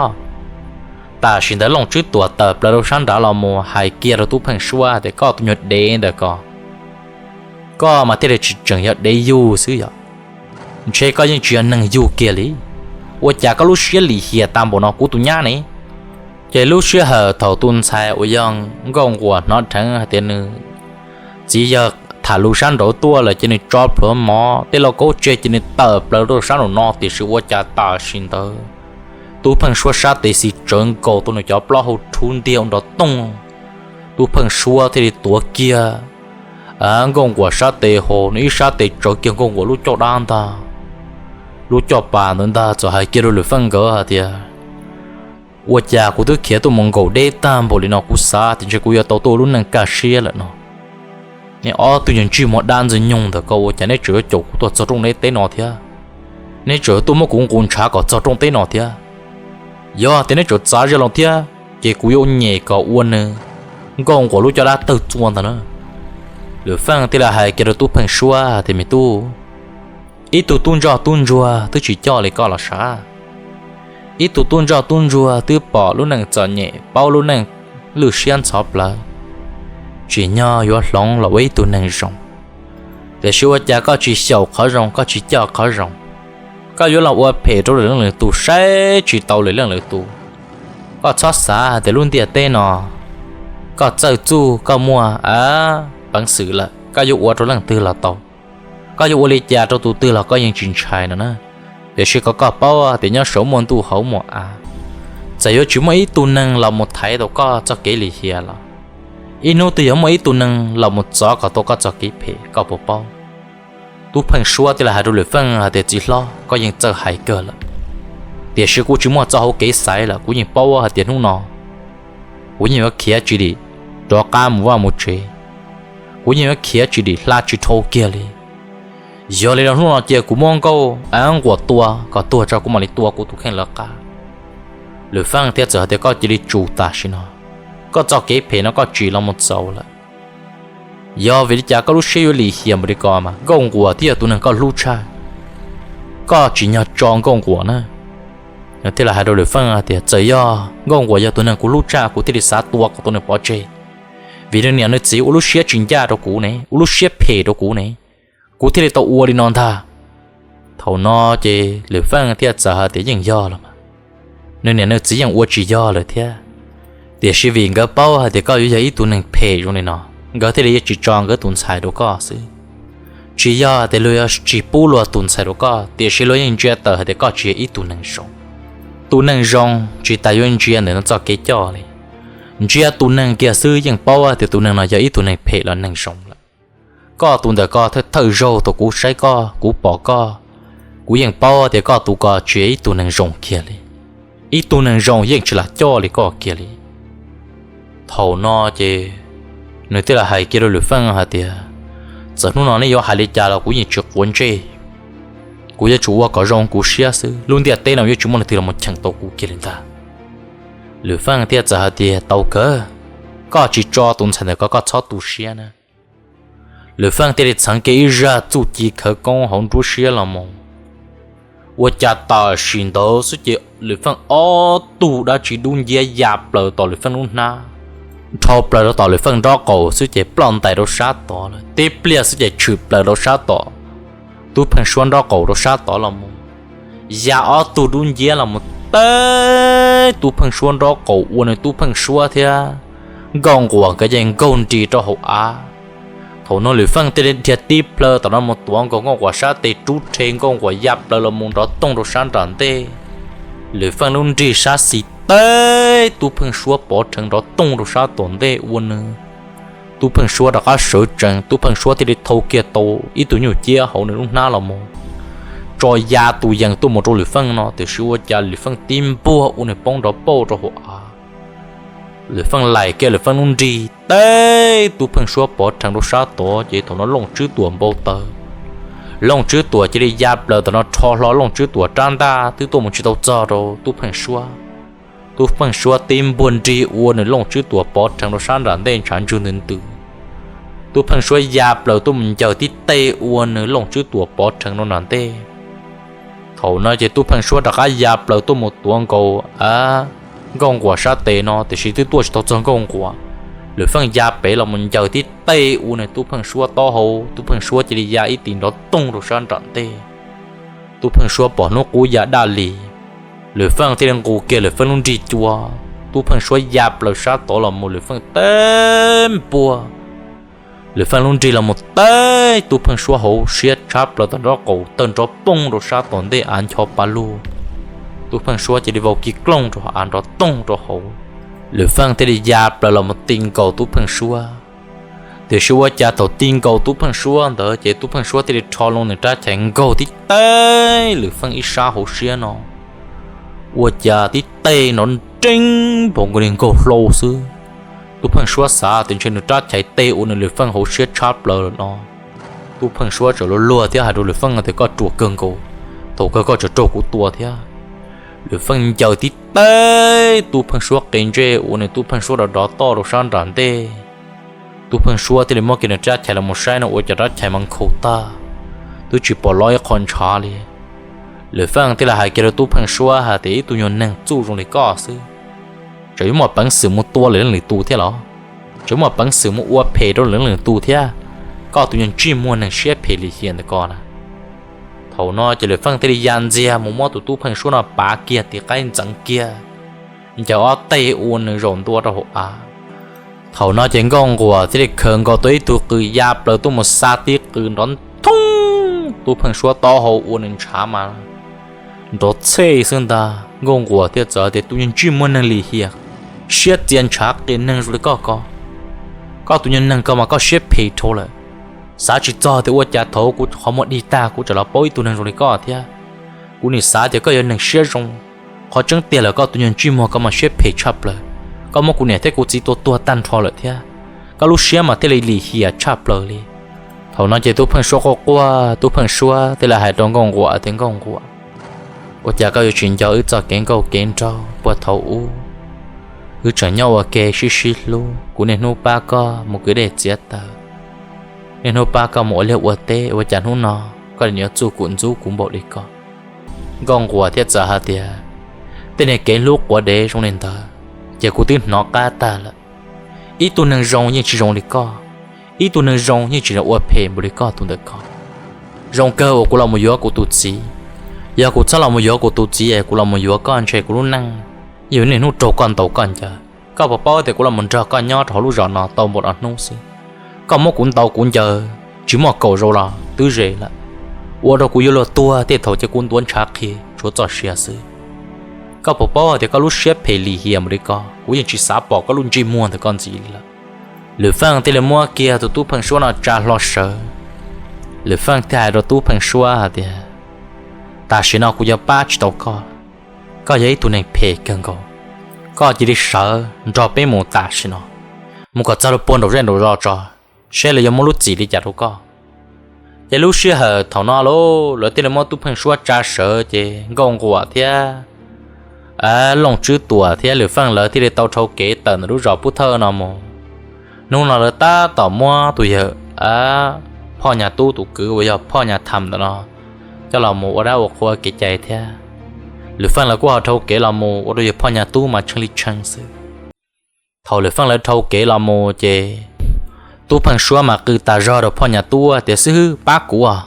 Tam sim ntawd Looj Tswb Tuam tawm plaws rau sab nrad los mus hais kiag rau Tub Pheej Suab tias, Koj tus nyuag dev ntawm ko, koj mas thiaj li tsis tseem yog dev yug xwb yom, ntshe koj yeej tsis yog neeg yug kiag li. Ua cas koj lub siab lim hiam tas npaum no kuv tus nyab ne? Ces lub sij hawm thaum tus ntxhais uas yog Nkauj Nquas hnov dheev hais tias nws txiv yawg tham lus sab nraud tuaj lawm ces nws tso plhuav mov tej lauj kaub tseg ces nws tawm plaws rau sab nraum no, tiam sis ua cas tam sim ntawd Tub Pheej Suab sab tes xis tsawv nkaus tau nws cov plaub hau rhuv ntiag ua nrov tooj. Tub Pheej Suab thiaj li tuav kiag Nkauj Nquas sab tes hos nws ib sab tes tsawv kiag Nkauj Nquas lub caj dab ntag. Lub caj pas ntawd ntag txawm hais kiag rau Lwm Feej nkawd hais tias, Ua cas kuv twb khiav tuaj mus nkaum deb tag npaum li no, kuv xav tias ntshe kuv yuav tau tuaj ua lub neej kaj siab lawm no. Nej ob tug nyuag ntsej muag dab ntxwg nyoog ntawm ko, ua cas neb tseem yuav caum kuv tuaj txog rooj teb no thiab? Neb tseem yuav tuaj muab kuv nqus ntshav kom txog rooj teb no thiab? Yog tias neb tseem txav zog los thiab ces kuv yuav nyem kom ua nws Nkauj Nquas lub caj dab tawg txua ntag na. Lwm Feej thiaj li hais kiag rau Tub Pheej Suab tias, Me tub, ib tug tub ntsoj tub ntsuag twb tsis coj li koj los sav. Ib tug tub ntsoj tub ntsuag twb pom lub neej txom nyem, paub lub neej lwj siab ntxhov plawv, tsim nyog yuav hloov los ua ib tug neeg zoo. Tiam sis ua cas koj tsis xyaum qhov zoo, koj tsis coj qhov zoo, koj yuav los ua phem rau lwm leej lwm tus, saib tsis taus lwm leej lwm tus. Koj txhob xav hais tias lub ntiaj teb no koj txawj txuj, koj muaj peev xwm lawm, koj yuav ua rau leej twg los tau, koj yuav ua li cas rau tus twg los koj yeej tsis ntshai no na. Tiam sis kom koj paub tias nyob saum muaj ntuj hauv muaj av, txawm yuav tsis muaj ib tug neeg los mus thaiv tau koj txoj kev lim hiam los, ib hnub twg yuav muaj ib tug neeg los mus txov kom tau koj txoj kev phem, koj puas paub? Tub Pheej Suab thiaj li hais rau Lwm Feej hais tias, Txiv hlob, koj yeej txawj hais kawg lawm, tiam sis kuv tsis muaj txoj hauv kev xaiv lawm. Kuv yeej paub hais tias hnub no kuv yeej yuav khiav tsis dim rov qab mus vaj mus tsev, kuv yeej yuav khiav tsis dim hla tsis dhau kiag li. Yog li no hnub no cia kuv muab Nkauj Nquas tua kom tuag tso kuv mam li tua kuv tus kheej lawv qab. Lwm Feej thiaj txawm hais tias, Koj cia li tsum tam sim no, koj txoj kev phem no koj tsim los mus txaus lawm. Yog vim li cas koj lub siab yuav lim hiam npaum li ko mas? Nkauj Nquas twb yog tus neeg koj hlub tshaj, koj tsim nyog tso Nkauj Nquas na. Nws thiaj li hais rau Lwm Feej tias, Txawm yog Nkauj Nquas yog tus neeg kuv hlub tshaj, kuv thiaj li xav tua kom tau nws pov tseg, vim nws niam nws txiv ua lub siab tsis ncaj rau kuv ne, ua lub siab phem rau kuv ne, kuv thiaj li tau ua li no ntag. Thaum no ces Lwm Feej thiaj txawm hais tias, Yeej yog los mas, nws niam nws txiv yeej ua tsis yog lawm thiab, tiam sis vim nkawd paub hais tias koj yuav yog ib tug neeg phem zoo li no, nkawd thiaj li yuav tsis tso nkawd tus ntxhais rau koj xwb. Tsis yog tias luag yuav tsis pub luag tus ntxhais rau koj, tiam sis luag yeej ntsia tawm hais tias koj tsis yog ib tug neeg zoo. Tus neeg zoo tsis tas yuav ntsia ntawm no txoj kev coj li, ntsia tus neeg kiag xwb yeej paub tias tus neeg no yog ib tug neeg phem los neeg zoo lawm. Koj tus ntawm ko thawj thawj zaug thaum kuv saib koj, kuv pom koj, kuv yeej paub tias koj tus ko tsis yog ib tug neeg zoo kiag li. Ib tug neeg zoo yeej tsis lam coj li koj kiag li. Thaum no ces nws thiaj li hais kiag rau Lwm Feej hais tias, Txawm hnub no neb yuav hais li cas los kuv yeej tsis quav ntsej. Kuv yuav tsum ua kom zoo kuv siab xwb, lub ntiaj teb no yuav tsis muaj leej twg los mus cheem tau kuv kiag li ntag. Lwm Feej thiaj txawm hais tias, Tau kawg, koj tsis tso tus ntxhais ntawm ko koj txhob tu siab na. Lwm Feej thiaj li txheev kiag ib zaj txuj ci khawv koob hauv nruab siab los mus. Ua cas tam sim ntawd xwb ces Lwm Feej ob tug dab tsi dub nciab ya plaws tom Lwm Feej lub hnab. nrho plaws rau tom Lwm Feej nraub qaum xwb ces ploj ntais rau sab tod lawm. Tib pliag xwb ces tshwm plaws rau sab tom Tub Pheej Suab nraub qaum rau sab tod los mus, ya ob tug dub nciab los mus teb Tub Pheej Suab nraub qaum ua nws Tub Pheej Suab thiab Nkauj Nquas nkawd yeej nkaug nrig rau hauv av. Thaum no Lwm Feej thiaj li dhia tib plhaw tom no mus tuav nkaus Nkauj Nquas sab tes rub rhe Nkauj Nquas ya plaws los mus nrov tooj rau sab nram ntej. Lwm Feej lub nrig sab xis teb Tub Pheej Suab pov rheev nrov tooj rau sab tom ntej ua nws Tub Pheej Suab rov qab sawv tsees. Tub Pheej Suab thiaj li thau kiag tau ib tug nyuj ciab hauv nws lub hnab los mus tso ya tus yees tuaj mus rau Lwm Feej no, tiam sis ua cas Lwm Feej tib npuag ua nws poob nrov pauj rau hauv av. Lwm Feej laim kiag Lwm Feej lub nrig teb Tub Pheej Suab pov rheev rau sab tod ces thaum no Looj Tswb Tuam npau taws. Looj Tswb Tuam cia li ya plaws tom no rho hlo Looj Tswb Tuam rab ntaj twb tuaj mus tsis tau txog rau Tub Pheej Suab. Tub Pheej Suab tib npuag nrig ua nws Looj Tswb Tuam pov rheev rau sab nram ntej ntshav ntswg ntws ntws. Tub Pheej Suab ya plaws tuaj mus ncaws tib teg ua nws Looj Tswb Tuam pov rheev rau nram ntej. Thaum no ces Tub Pheej Suab rov qab ya plaws tuaj mus tuav nkaus Nkauj Nquas sab tes no, tiam sis twb tuaj tsis tau txog Nkauj Nquas. Lwm Feej ya pem los mus ncaws tib teg ua nws Tub Pheej Suab taub hau, Tub Pheej Suab cia li ya ib tis nrov tooj rau sab nram ntej. Tub Pheej Suab pom hnub qub ya daj li, Lwm Feej thiaj li nqus kiag Lwm Feej lub nrig cua. Tub Pheej Suab ya plaws sab tod los mus Lwm Feej tib npuag Lwm Feej lub nrig los mus teb Tub Pheej Suab hauv siab tshab plaws tom nraub qaum tawg nrov pooj rau sab tom ntej av ncho pa lug. Tub Pheej Suab cia li vau kiv klooj rau av nrov tooj rau hauv. Lwm Feej thiaj li ya plaws los mus ti nkaus Tub Pheej Suab. Tiam sis ua cas thaum ti nkaus Tub Pheej Suab ntawd ces Tub Pheej Suab thiaj li rho loo nws rab chais nkaug tib teg Lwm Feej ib sab hauv siab no. Ua cas tib teg nrov nreeb npaum nkaus li nkaug hlau xwb. Tub Pheej Suab xav tias ntshe nws rab chais teg ua nws Lwm Feej hauv siab tshab plaws lawm no. Tub Pheej Suab txawm luag luag thiab hais rau Lwm Feej tias koj ruam kawg nkaus, thaum kawg koj tseem raug kuv tua thiab. Lwm Feej ncaws tib teg Tub Pheej Suab qe ntsej ua nws Tub Pheej Suab rov dov toj rau sab nram ntej. Tub Pheej Suab thiaj li muab kiag nws rab chais los mus saib no ua cas rab chais mas nkhaus tag, twb tsis pom loj ib qho ntshav li. Lwm Feej thiaj li hais kiag rau Tub Pheej Suab hais tias ib tug nyuag neeg txuj zoo li koj xwb, tseem yuav muaj peev xwm mus tua lwm leej lwm tus thiab los? Tseem muaj peev xwm mus ua phem rau lwm leej lwm tus thiab? Koj tus nyuag ntsej muag neeg siab phem lim hiam ntawm ko na. Thaum no ces Lwm Feej thiaj li ya ntxiag mus muab tus Tub Pheej Suab no pav kiag tiv qaib ntxeev kiag, ncaws ob teg ua nws zaum ntua rau hauv av. Thaum no ces Nkauj Nquas thiaj li khaws nkaus tau ib tug qws ya plaws tuaj mus xa tib qws nrov thoob Tub Pheej Suab taub hau ua nws ntshav mas nrov txhej xwb ntag. Nkauj Nquas thiaj txawm tias tus nyuag ntsej muag neeg lim hiam, siab txia ntshav qias neeg zoo li koj ko. Koj tus nyuag neeg ko mas koj siab phem dhau lawm. Xav tsis txog tias ua cas thaum kuv qhov muag dig tag kuv tseem los paub ib tug neeg zoo li koj thiab. Kuv nim xav tias koj yog neeg siab zoo, qhov tseeb tiag lawm koj tus nyuag ntsej muag ko mas siab phem tshaj plaws. Koj muab kuv niam thiab kuv txiv tua tuag tag nrho lawm thiab, koj lub siab mas thiaj li lim hiam tshaj plaws li. Thaum no ces Tub Pheej Suab quaj quaj, Tub Pheej Suab thiaj li hais rau Nkauj Nquas tias Nkauj Nquas, ua cas koj yuav tsis nco wb txoj kev nkauj kev nraug puag thaum ub? Wb tseem nyob ua ke sib sib hlub, kuv niaj hnub pab koj mus kwv dej txiav taws, niaj hnub pab koj mus ua liaj ua teb, ua cas hnub no koj nim yuav txuj kum ntxub kuv npaum li ko? Nkauj Nquas thiaj txawm hais tias, tej niag kev hlub quav dev zoo li ntawd, ces kuv twb hnov qab tag lawm. Ib tug neeg zoo yeej tsis zoo li koj, ib tug neeg zoo yeej tsis ua phem npaum li koj tus ntawm ko. Zoo kawg uas kuv los mus yuav kuv tus txiv. Yog kuv txhob los mus yuav kuv tus txiv es kuv los mus yuav koj ntshe kuv lub neej yuav niaj hnub raug koj ntaus koj ncaws. Koj puas paub tias kuv los mus nrog koj nyob rau hauv lub zos no tau npaum no hnub xwb, koj muab kuv ntaus kuv ncaws tsis muaj kaum zaus los twb ze lawm, ua rau kuv yuav luag tuag tej thaum ces kuv ntuav ntshav qhi tshuav txoj sia xwb. Koj puas paub hais tias koj lub siab phem lim hiam npaum li ko, kuv yeej tsis xav pom koj lub ntsej muag ntawm koj ntxiv li lawm. Lwm Feej thiaj li muab kiag tus Tub Pheej Suab no tsa hlo sawv. Lwm Feej thiaj hais rau Tub Pheej Suab hais tias, tam sim no kuv yuav pab tsis tau koj, koj yog ib tug neeg phem kawg nkaus, koj cia li sawv nrog peb mus tam sim no, mus kom txog rau puag nraum zej nraum zos tso, saib lawv yuav muab lub txim li cas rau koj. Ces lub sij hawm thaum no lauj, lawv thiaj li muab Tub Pheej Suab tsa sawv ces Nkauj Nquas thiab Looj Tswb Tuam thiab Lwm Feej lawv thiaj li tau dhau kev tawm ntawm lub zos Pub Thawj no mus. Hnub no lawv tab tom muab tus yawg Phoj Nyas Tub tus kwv uas yog Phoj Nyas Tham ntawm no coj los mus ua dab ua qhua kev cai thiab. Lwm Feej lawv kuj ho dhau kev los mus ua rau yawg Phoj Nyas Tub mas tshee li tshee xwb. Thaum Lwm Feej lawv dhau kev los mus ces Tub Pheej Suab mas qw tas zog rau Phoj Nyas Tub tias, Xib hwb, pab kuv os!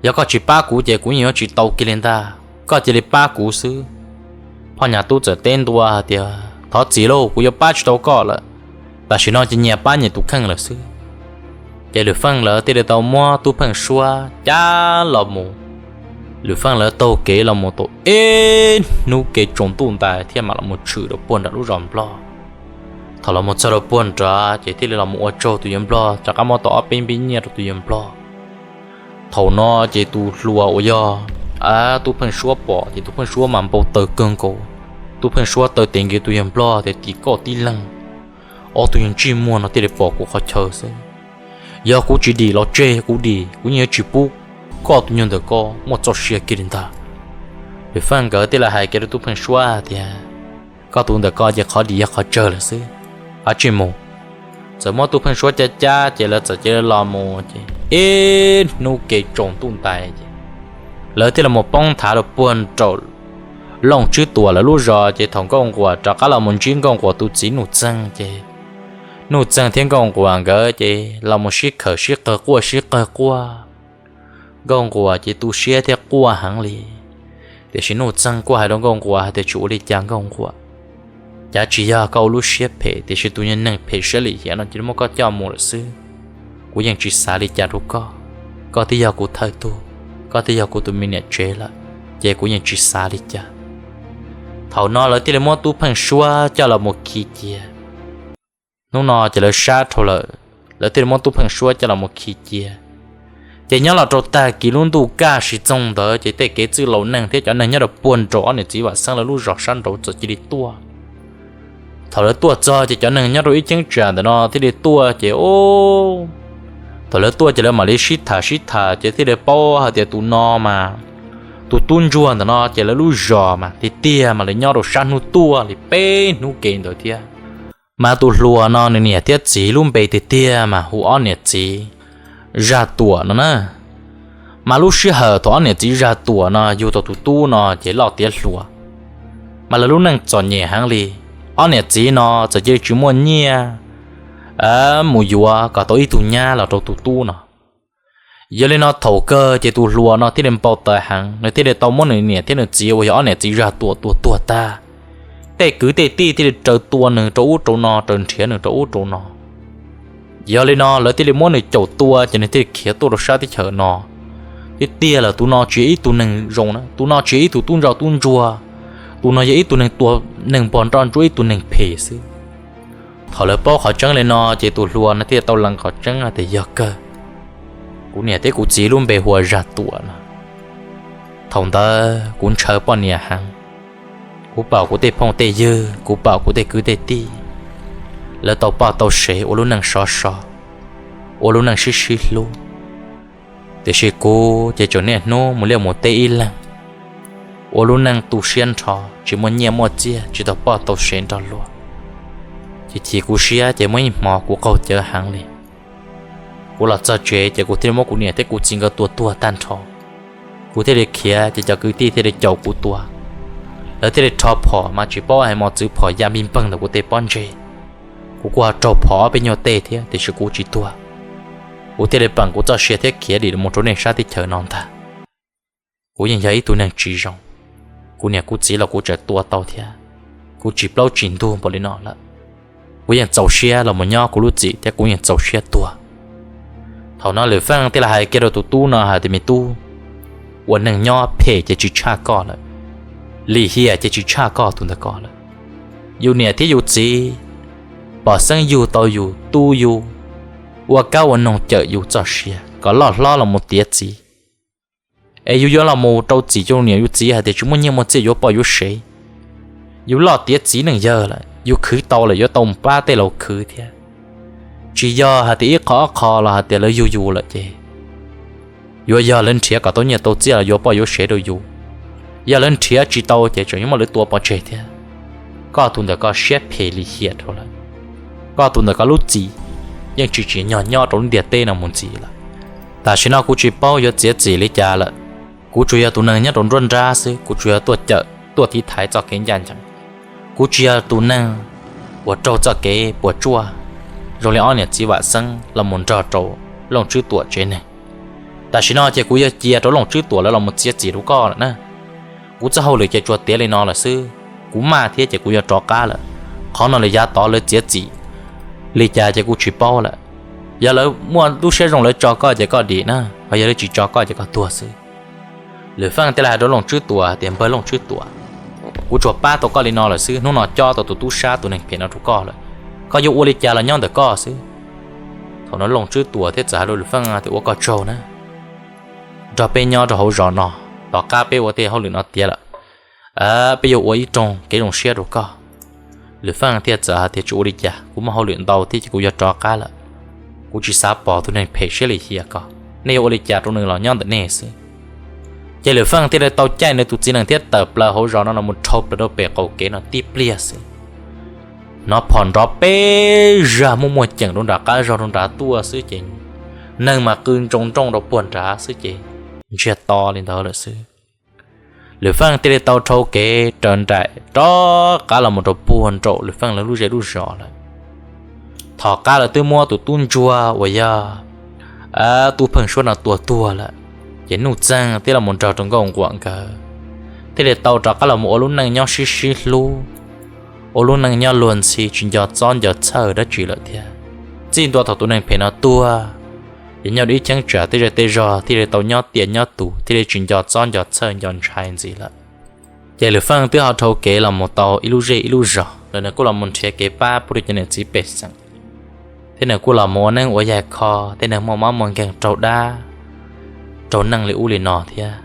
Yog koj tsis pab kuv ces kuv yeej yuav tsis tau kiag li ntag. Koj cia li pab kuv xwb. Phoj Nyas Tub txawm teb ntua hais tias, Thov txim lauj, kuv yuav pab tsis tau koj lawm. Tam sim no ces nyias pab nyias tus kheej lawm xwb. Ces Lwm Feej lawv thiaj li tau muab Tub Pheej Suab cab los mus. Lwm Feej lawv taug kev los mus tau ib hnub kev tsaus ntuj ntais thiaj mam los mus tshwm rau puag nram lub zos Nplog. Thaum los mus txog rau puag nrad ces thiaj li los mus ua tsaug tus yawg Nplog, rov qab muab tau ob peb npib nyiaj rau tus yawg Nplog. Thaum no ces tus hluas uas yog Tub Pheej Suab pom ces Tub Pheej Suab mas npau taws kawg nkaus. Tub Pheej Suab taw tes nkaus tus yawg Nplog tias, Tim koj tib leeg, ob tug yawg ntsej muag no thiaj li pom kuv qhov chaw xwb. Yog kuv tsis dim los tseg, kuv dim kuv yeej yuav tsis pub koj tus nyuag ntawm ko muaj txoj sia kiag li ntag. Lwm Feej nkawd thiaj li hais kiag rau Tub Pheej Suab tias, Koj tus ntawm ko ces qhov dim yog qhov tsawg lawm xwb, koj cia li mus. Txawm muab Tub Pheej Suab cab cab ces lawv txawm cia li los mus ces ib hnub kev tsaus ntuj ntais ces lawv thiaj los poob nthav rau puag nraum Looj Tswb Tuam lawv lub zos. Ces thaum Nkauj Nquas rov qab los mus ntsib Nkauj Nquas tus txiv Nuj Txeeg ces Nuj Txeeg thiab Nkauj Nquas nkawd ces los mus sib khawm sib qawg quaj sib qawg quaj. Nkauj Nquas ces tu siab thiab quaj heev li. Tiam sis Nuj Txeeg kuj hais rau Nkauj Nquas hais tias, Tsis ua li cas Nkauj Nquas, cav tsis yog koj ua lub siab phem, tiam sis tus nyuag neeg phem siab lim hiam no cia li muab koj coj mus lawm xwb. Kuv yeej tsis xav li cas rau koj. Koj twb yog kuv thawj tug, koj twb yog kuv tus me niam tsev lawm, ces kuv yeej tsis xav li cas. Thaum no lawv thiaj li muab Tub Pheej Suab coj los mus khi cia. Hnub no ces lawv sab dhau lawm, lawv thiaj li muab Tub Pheej Suab coj los mus khi cia. Ces nyob los rau tag kis lub ntuj kaj siv txoog ntawd ces tej kev txwj laus neeg thiab cov neeg nyob rau puag nraum ob niam txiv Vam Xeeb lawv lub zos sab nraud txawm cia li tuaj. Thaum lawv tuaj txog ces cov neeg nyob rau ib cheeb tsam ntawm no thiaj li tuaj ces, thaum lawv tuaj ces lawv mam li sib tham sib tham ces thiaj li paub hais tias tus no mas, tus tub ntsuag ntawm no ces lawv lub zos mas tiag tiag mas lawv nyob rau sab hnub tuaj li peb hnub kev ntawd thiab. Mas tus hluas no nws niam thiab txiv lub npe tiag tiag mas hu ob niam txiv Zag Tuam no na. Mas lub sij hawm thaum ob niam txiv Zag Tuam no yug tau tus tub no ces loj tiav hluas, mas lawv lub neej txom nyem heev li. Ob niam txiv no txawm cia li tsis muaj nyiaj mus yuav kom tau ib tug nyab los rau tus tub no. Yog li no thaum kawg ces tus hluas no thiaj li npau taws heev, nws thiaj li tau muab nws niam thiab nws txiv uas yog ob niam txiv Zag Tuam tua tuag tag. Tej kwv tej tij thiaj li raws tua nws rau ub rau no, raws nrhiav nws rau ub rau no. Yog li no lawv thiaj li muab nws caum tua ces nws thiaj li khiav tuaj rau sab teb chaws no. Tiag tiag lawm tus no tsis yog ib tug neeg zoo na, tus no tsis yog ib tug tub ntsoj tub ntsuag, tus no yog ib tug neeg tua neeg npog nroj ntsuab, ib tug neeg phem xwb. Thaum lawv paub qhov tseeb li no ces tus hluas no thiaj tau lees qhov tseeb hais tias yog kawg, kuv niam thiab kuv txiv lub npe hu ua Zag Tuam no. Thaum ntawd kuv ntshaw poj niam heev, kuv pom kuv tej phooj tej ywg, kuv pom kuv tej kwv tej tij, lawv tau poj tau sev ua lub neej sov so, ua lub neej sib sib hlub. Tiam sis kuv ces tseem niaj hnub mus liaj mus teb ib leeg, ua lub neej tu siab nrho, tsis muaj nyiaj muaj txiaj, tsis tau poj tau sev nrog luag. Ces chim kuv siab ces muaj ib hmo kuv qaug cawv heev li. Kuv los txog tsev ces kuv thiaj li muab kuv niam thiab kuv txiv nkawd tua tuag tag nrho. Kuv thiaj li khiav ces cov kwv tij thiaj li caum kuv tua. Lawv thiaj li rho phom mas tsis paub hais mos txwv phom ya npij npeeg ntawm kuv tej pob ntseg. Kuv kuj ho raug phom ob peb nyuag tej thiab tiam sis kuv tsis tuag. Kuv thiaj li peem kuv txoj sia thiab khiav dim mus rau nej sab teb chaws no ntag. Kuv yeej yog ib tug neeg tsis zoo, kuv niam kuv txiv los kuv tseem tua tau thiab. Kuv tsis plaub tsis ntug npaum li no lawm. Kuv yeej txaus siab los mus nyob kuv lub txim thiab kuv yeej txaus siab tuag. Thaum no Lwm Feej thiaj li hais kiag rau tus tub no hais tias, Me tub, ua neeg nyob phem ces tsis tshaj koj lawm, lim hiam ces tsis tshaj koj tus ntawm ko lawm. Yus niam thiab yus txiv pom xeeb yug tau yus, tu yus, ua kab ua noog cawm yus txoj sia kom loj hlob los mus tiav txiv. Es yus yuav los mus rau txim rau niam yus txiv hais tias tsis muaj nyiaj muaj txiaj yuav poj yuav sev. Yus loj tiav txiv neej yawg lawm, yus khwv tau lawm yuav tau mus pab tej laus khwv thiab. Tsis yog hais tias ib qho ob qho los hais tias lawv yug yus lawm ces yuav yog lawv nrhiav kom tau nyiaj tau txiaj los yuav poj yuav sev rau yus. Yog lawv nrhiav tsis tau ces tseem yuav muab lawv tua pov tseg thiab. Koj tus ntawm ko siab phem lim hiam dhau lawm. Koj tus ntawm ko lub txim yeej tsis tsim nyog nyob rau lub ntiaj teb no mus ntxiv lawm. Tam sim no kuv tsis paub yuav txiav txim li cas lawm. Kuv tsuas yog tus neeg nyob rau nruab nrab xwb, kuv tsuas yog tuaj cawm tuaj tiv thaiv txoj kev ncaj ncees. Kuv tsis yog tus neeg puas raug txoj kev puas tsuaj zoo li ob niam txiv Vam Xeeb los mus nrog rau Looj Tswb Tuam tsev neeg. Tam sim no ces kuv yog cia rau Looj Tswb Tuam lawv los mus txiav txim rau koj lawm na. Kuv txoj hauj lwm ces tsuas tiav li no lawm xwb, kuv maj thiab ces kuv yuav rov qab lawm. Qhov no lawv yav tod lawv txiav txim li cas ces kuv tsis paub lawm. Yog lawv muaj lub siab zoo lawv tso koj ces koj dim na, ho yog lawv tsis tso koj ces koj tuag xwb. Lwm Feej thiaj li hais rau Looj Tswb Tuam tias, Npawg Looj Tswb Tuam, kuv tsuas pab tau koj li no lawm xwb, hnub no cob tau tus tub sab tus neeg phem no rau koj lawm, koj yuav ua li cas los nyob ntawm koj xwb. Thaum no Looj Tswb Tuam thiaj txawm hais rau Lwm Feej tias, Ua koj tsaug na, nrog peb nyob rau hauv zos no, tom qab peb ua tej hauj lwm no tiav lawm, peb yuav ua ib rooj kev zoo siab rau koj. Lwm Feej thiaj txawm hais tias, Tsis ua li cas, kuv muaj hauj lwm ntau thiab ces kuv yuav rov qab lawm. Kuv tsis xav pom tus neeg phem siab lim hiam ko, nej yuav ua li cas rau nws los nyob ntawm nej xwb. Ces Lwm Feej thiaj li tau caij nws tus txiv nees thiab tawm plaws hauv zos no los mus dhau plaws rau pem qaum kev no tib pliag xwb. Hnov phom nrov peb zag muaj muaj ceem rau nram qab zog rau nrad tuaj xwb ces neeg mas qw ntsoo nrooj rau puag nrad xwb ces ntsiag to li ntawd lawm xwb. Lwm Feej thiaj li tau dhau kev raws nraim rov qab los mus rau puag nraum Lwm Feej lawv lub zej lub zos lawm. Tom qab lawv twb muab tus tub ntsuag uas yog tub Pheej Suab no tua tuag lawm, ces Nuj Txeeg thiab los mus nrog rau Nkauj Nquam nkawd thiaj li tau rov qab los mus ua lub neej nyob sib sib hlub, ua lub neej nyob luag ntxhi tsis nco txob nco txhawj dab tsi lawm thiab. Txij ntua thaum tus neeg phem no tuag, ces nyob rau ib cheeb tsam tej zej tej zog thiaj li tau nyob tiaj nyob tus thiaj li tsis nco txob nco txhawj nco ntshai ntxiv lawm. Ces Lwm Feej twb ho dhau kev los mus tau ib lub zej ib lub zos lawm, nws kuj los mus nrhiav kev pab pub rau cov niam txiv pej xeem, thiab nws kuj los mus ua neeb ua yaig kho tej neeg muaj mob muaj nkeeg raug dab raug neeg li ub li no thiab.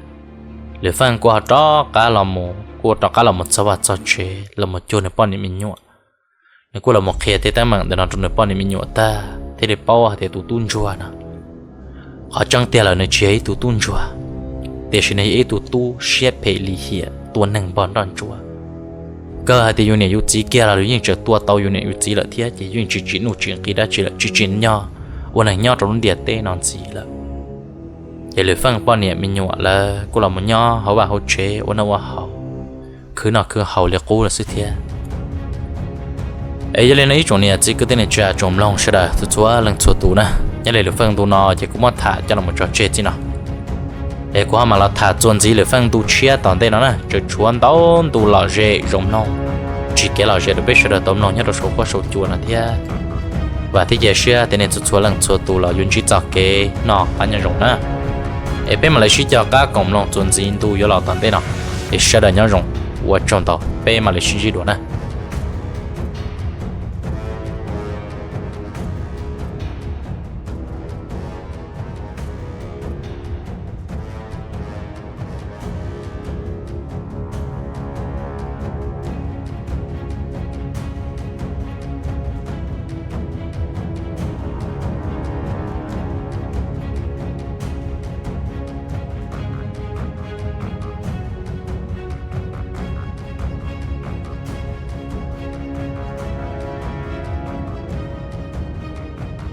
Lwm Feej kuj ho rov qab los mus, kuj rov qab los mus txog vaj txog tsev los mus cuag nws poj niam me nyuam. Nws kuj los mus qhia tej teeb meem ntawm no rau nws poj niam me nyuam tag thiaj li paub hais tias tus tub ntsuag no qhov tseeb tiag lawm nws tsis yog ib tug tub ntsuag, tiam sis nws yog ib tug tub siab phem lim hiam tua neeg npog nroj ntsuab. Kawg hais tias yus niam yus txiv kiag los yus yeej tseem tua tau yus niam yus txiv lawm thiab ces yeej tsis tsim nuj tsim nqi dab tsi lawm, tsis tsim nyog ua neeg nyob rau lub ntiaj teb no ntxiv lawm. Ces Lwm Feej poj niam me nyuam lawv kuj los mus nyob hauv vaj hauv tsev ua noj ua haus, khwv noj khwv haus li qub lawm xwb thiab. Es yog li no ib tsoom niam txiv kwv tij neej tsa tsoom mloog sawv daws txhua txhua leej txhua tus na, nyob li Lwm Feej ntu no ces kuv muab tham coj los tso tseg txij no. Es kuv ho mam los tham txuas ntxiv Lwm Feej ntu tshiab tom ntej no na, tseem tshuav ntau ntu lom zem zoo mloog, tsim kev lom zem rau peb sawv daws tau mloog nyob rau saum huab saum cua no thiab. Vam thiab cia siab tias nej txhua txhua leej txhua tus los yuav ntsib txoj kev noj qab nyob zoo na. Es peb mam li sib cog qab koom mloog txuas ntxiv ntu yuav los tom ntej no. Es sawv daws nyob zoo, ua tsaug ntau, peb mam li sib ntsib dua na.